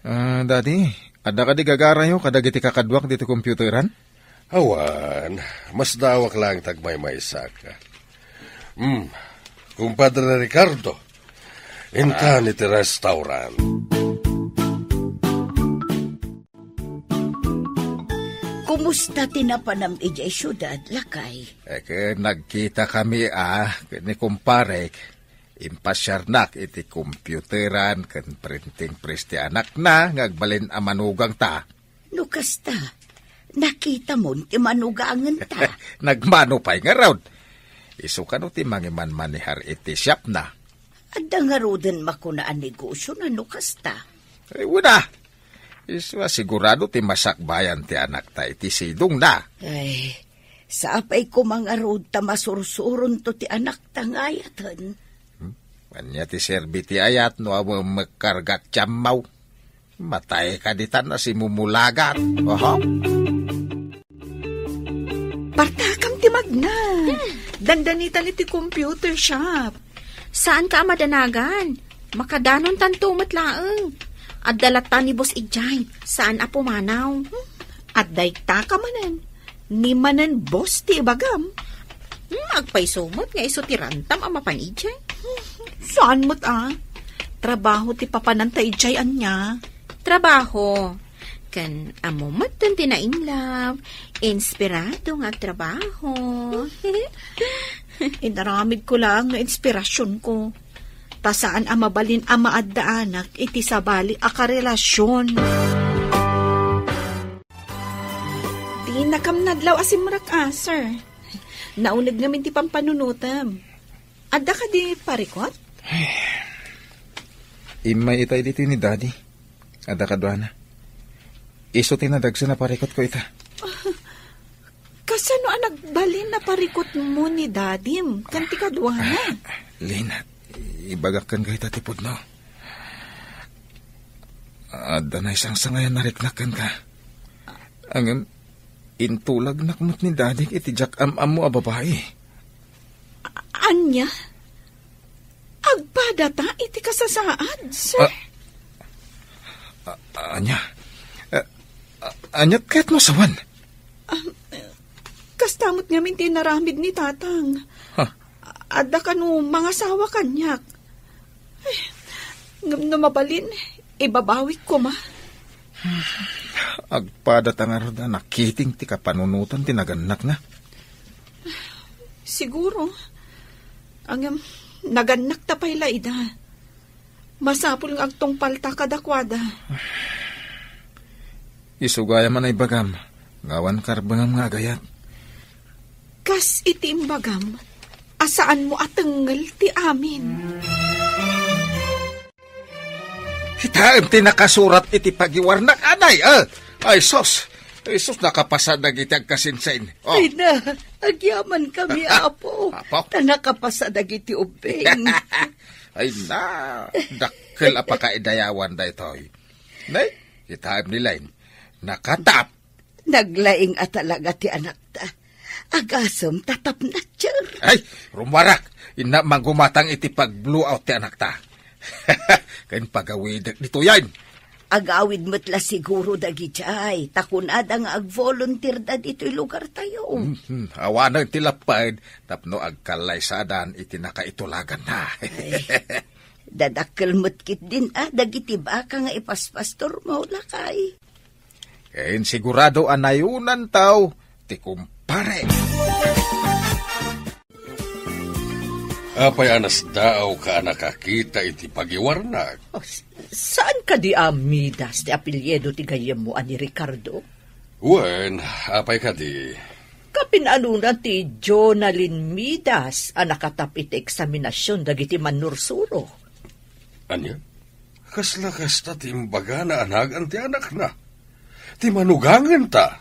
Ah, Daddy, adda kadi gagarayo kadagiti kakaduak ditoy computeran? Awan, masdaawak laeng ti agmaymaysak. Hmm, Kumpadre Ricardo, intan iti restaurant. Kumusta ti napanam idiay siudad, lakay? Eh, ket nagkita kami, ah, ni kumparek. Impasiarnak iti computeran ken printing press ti anakna nga agbalin a manugangta. No kasta, nakitamon ti manugangenta. Nagmano pay ngarud. Isu kano ti mangimanmanehar iti shopna. Adda ngaruden makuna a negosiona no kasta? Ay, wen a. Isu a sigurado ti masakbayan ti anakta iti sidongna. Ay, sapay koma ngarud ta masursuronto ti anakta nga ayaten. Hmm? Ania ti serbi ti ayat no awan mekkargat ti ammaw? Matay ka ditan a simumulagat. Oho. Partakam ti magna. Hmm. Dandanitan iti computer shop. Saan ka a madanagan? Makadanontanto met laeng. Adda latta ni boss idiay. Saan a pumanaw. Hmm. Adda ita ka manen. Ni manen boss ti ibagam. Hmm, agpayso met nga isu ti rantam a mapan idiay. Saan met a. Trabaho ti papananta idiay ania. Trabaho. Ken ammo met ti nainlove, inspirado nga agtrabaho. Inaramidko laeng nga inspirasionko. Ta saan a mabalin a maaddaanak iti sabali a karelasion. Dinakam nadlaw a simrek a, sir. Nauneg ngamin ti pampanunotem. Adda kadi parikot? Immay itay ditoy ni Daddy. Adda kaduana. Isu ti nadagsen a parikotko ita. Kasano a nagbalin a parikotmo ni Dadim ken ti kaduana? Ah, Lin, ibagak kenka ita ti pudno. Adda naisangsangayan a riknak kenka. Ngem, intulagnak met ni Dadik iti diak am-ammo a babai. A-, ania? Agpadata iti kasasaad, sir? Ah, ah, ania? Ah, ah, ania ti kayatmo a sawen? Ah, kasta met ngamin ti inaramid ni Tatang. Ha? Adda kano mangasawa kaniak? Ay, ngem no mabalin, ibabawik koma. Agpadata ngarud a nakiting ti kapanunotan ti nagannakna. Siguro. Ngem, nagannakta pay la ida. Masapul nga agtungpalta kadakuada. Isu gayam a naibagam, nga awan karbengam nga agayat. Kas iti imbagam, a saanmo a tengngel ti amin. Kitaem ti nakasurat iti pagiwarnak, anay, eh. Ay, sus. Ay, sus, nakapasa dagiti agkasinsin. Oh. Ay na, agyaman kami, Apo. Apo? Ta nakapasa dagiti ubbing. Ay na, dakkel a pakaidayawan daytoy. Nay, kitaem ni Len. Nakatap. Naglaing a talaga ti anakta. Agasem ta tapnatcher. Ay, rummuarak. Inna manggumatang iti pag-blowout ti anakta. Ken pagawidek ditoyen. Agawid met la siguro dagidiay, ta kunada nga ag-volunteer da ditoy lugartayo. Mhm. Awanen ti lapped tapno agkallaysadan iti nakaitulaganna. Ay, dadakkel met ketdin a dagiti baka nga ipaspastormo, lakay. Ken sigurado a nayunantaw ti kumpare. Apay a nasdaawka a nakakita iti pagiwarnak? Oh, s-, saan kadi a Midas ti apelyido ti gayyemmo a ni Ricardo? Wen, apay kadi? Kapin-anona ti Jonalyn Midas a nakatap iti eksaminasion dagiti mannursuro? Ania? Kasla kasta ti imbagana a nagan ti anakna. Ti manugangenta.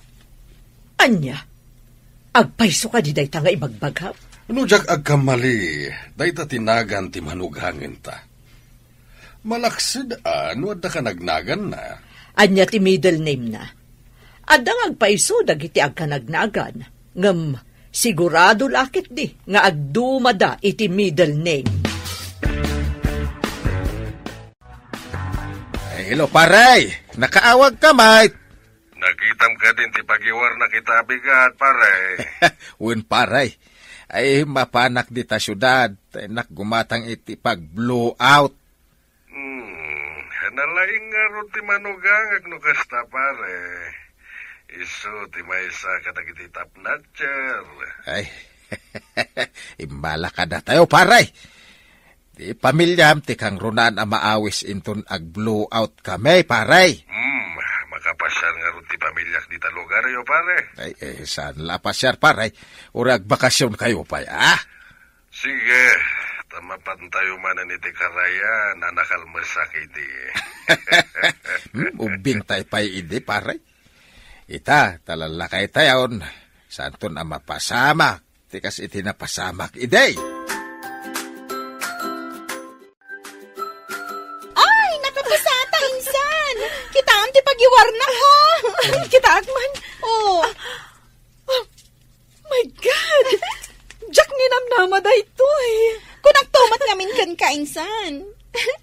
Ania? Agpayso kadi dayta nga ibagbagam? No diak agkamali, dayta ti nagan ti manugangenta. Malaksid a no adda ka nagnaganna. Ania ti middle name na? Adda nga agpayso dagiti agkanagnagan, ngem sigurado la ketdi nga agdumada iti middle name. Ay, hello, pare. Nakaawag ka, mate. Nakitam kadin ti pagiwarnak ita a bigat, pare? Wen, pare. Ay, mapanak dita siudad. Tay nak gumatang iti pag-blowout. Hmm, nalaing ngarud ti manugangak no kasta, pare. Isu ti maysa kadagiti top notcher. Ay, imbala kadatayo, pare. Ti pamiliam ti kangrunaan a maawis inton ag-blowout kami, pare. Hmm, makapasiar ngarud ti pamiliak dita lugaryo, pare. Ay, eh, saan la pasiar, pare? Uray agbakasyon kayo pay, ah? Sige, ta mapantayo manen iti karayan a nakalmesak idi. Hmm, ubbing tay pay idi, pare. Ita, ta lallakay tayon, santon a mapasamak ti kas iti napasamak idi. Ay, nakapasata, insan! Kitaem ti pagiwarnak, ha? Kitaak man. Oh. Ah, my God! Diak ninamnama daytoy. Kunakto met ngamin kenka, insan.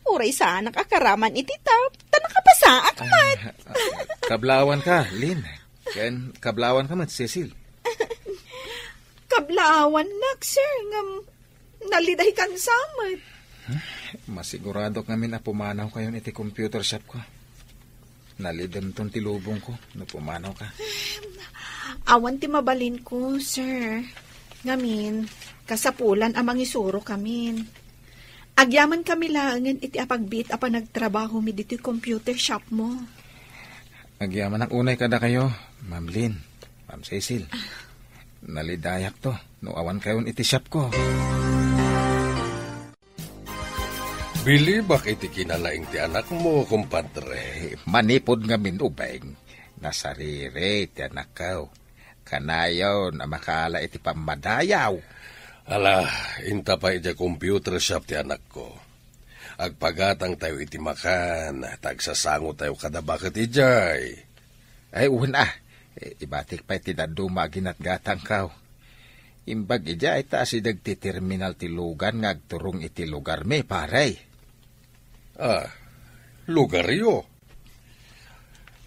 Uray saanak a karaman iti top, ta nakapasaak met. Ah, ah, kablawan ka, Lynn. Ken kablawan ka met, Cecil. Kablaawannak, sir, ngem naliday kan sa met. Masiguradok ngamin a pumanaw kayon iti computer shop ko. Nalidenton ti lubong ko no pumanaw ka. Awan ti mabalin ko, sir. Ngamin, kasapulan a mangisuro kamin. Agyaman kami laengen iti apagbiit a panagtrabaho mi ditoy computer shop mo. Agyamanak unay kadakayo, Ma'am Lynn, Ma'am Cecil. Nalidayak to no awan kayon iti shop ko. Bilibak iti kinalaing ti anakmo, kumpadre. Manipud ngamin ubing, nasariri ti anakko. Kanayon a makaala iti pammadayaw. Ala, inta pay idiay computer shop ti anakko. Agpagatangtayo iti makan, ta agsasangotayo kada baket idiay. Ay, wen a. Ibatik pay ti dadduma a ginatgatangko. Imbag idiay ta asideg ti terminal ti lugan nga agturong iti lugarmi, pare. Ah, lugaryo?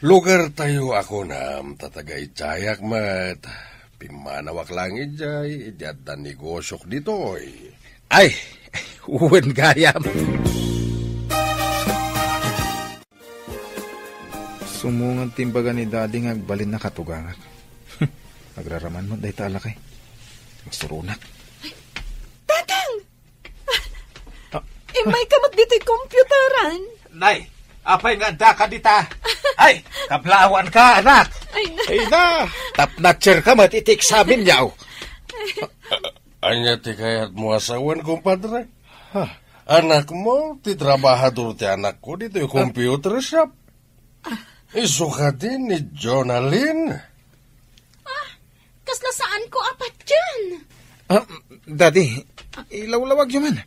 Lugartayo a kunam, ta taga-idiayak met. Pimmanawak laeng idiay, idi adda negosiok ditoy. Ay, wen gayam. Sumungad ti imbaga ni Daddy nga agbalin a katugangak. Agraraman met dayta a lakay. Masuronak. Tatang! Ah. Immayka met ditoy computeran. Nay, apay nga addaka dita? Ay, kablaawanka, anak. Ay, na. Ay na, top notcher ka met iti eksamen, yaw. Ania ti kayatmo a sawen, kumpadre? Ha? Anakmo, ti trabahador ti anakko ditoy computer shop. Isu kadi ni Jonalyn? Ah, kasla saanko a patien. Ah, Daddy, ilawlawagyo man.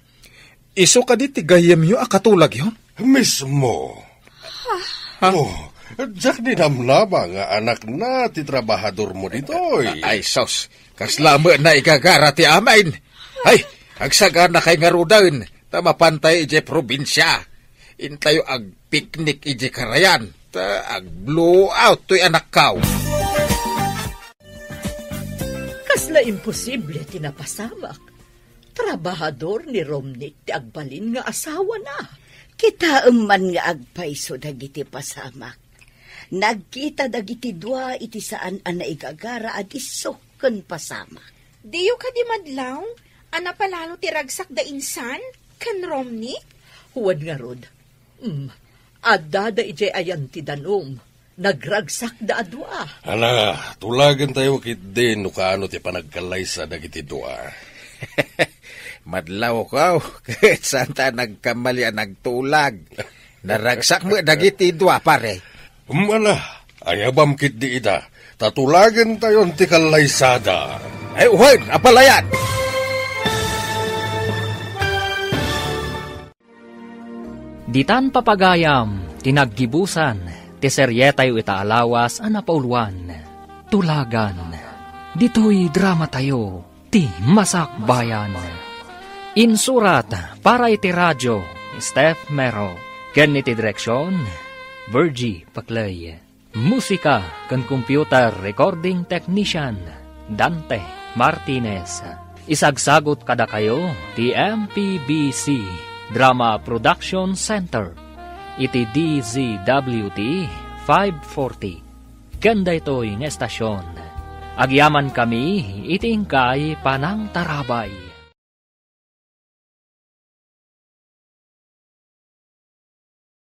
Isu kadi ti gayyemyo a katulagyo? Mismo. Ha? Oh, diak ninamnama nga anakna ti trabahadormo ditoy. Ay, sus, kasla met naigagara ti amin. Ay, agsaganakay ngaruden, ta mapantay idiay probinsia. Intayo agpiknik idiay karayan, ta ag-blowout toy anakko. Kasla imposible ti napasamak. Trabahador ni Romnick ti agbalin nga asawana. Kitaem man nga agpayso dagiti pasamak. Nagkita dagiti dua iti saan a naigagara a disso ken pasamak. Diyo kadi madlaw a napalalo ti ragsak da insan ken Romnick? Wen ngarud, mm, addada idiay ayan ti danum. Nagragsakda a dua. Ala, tulagentayo ketdi no kaano ti panagkallaysa dagiti dua. Madlawko, ket saanta nagkamali a nagtulag. Naragsak met dagiti dua, pare. Ala, Ayabam ketdi ida, ta tulagentayon ti kallaysada. Ay, wen, apalayan! Ditan papagayam ti naggibusan ti serietayo ita a lawas a napauluan, Tulagan. Ditoy dramatayo ti Masakbayan. Insurat para iti radio, Steph Mero. Ken iti direksion, Virgie Paclay. Musika ken computer recording technician, Dante Martinez. Isagsagut kadakayo ti M P B C Drama Production Center iti D Z W T five forty. Ken daytoy nga estasion, agyamankami iti inkay panangtarabay.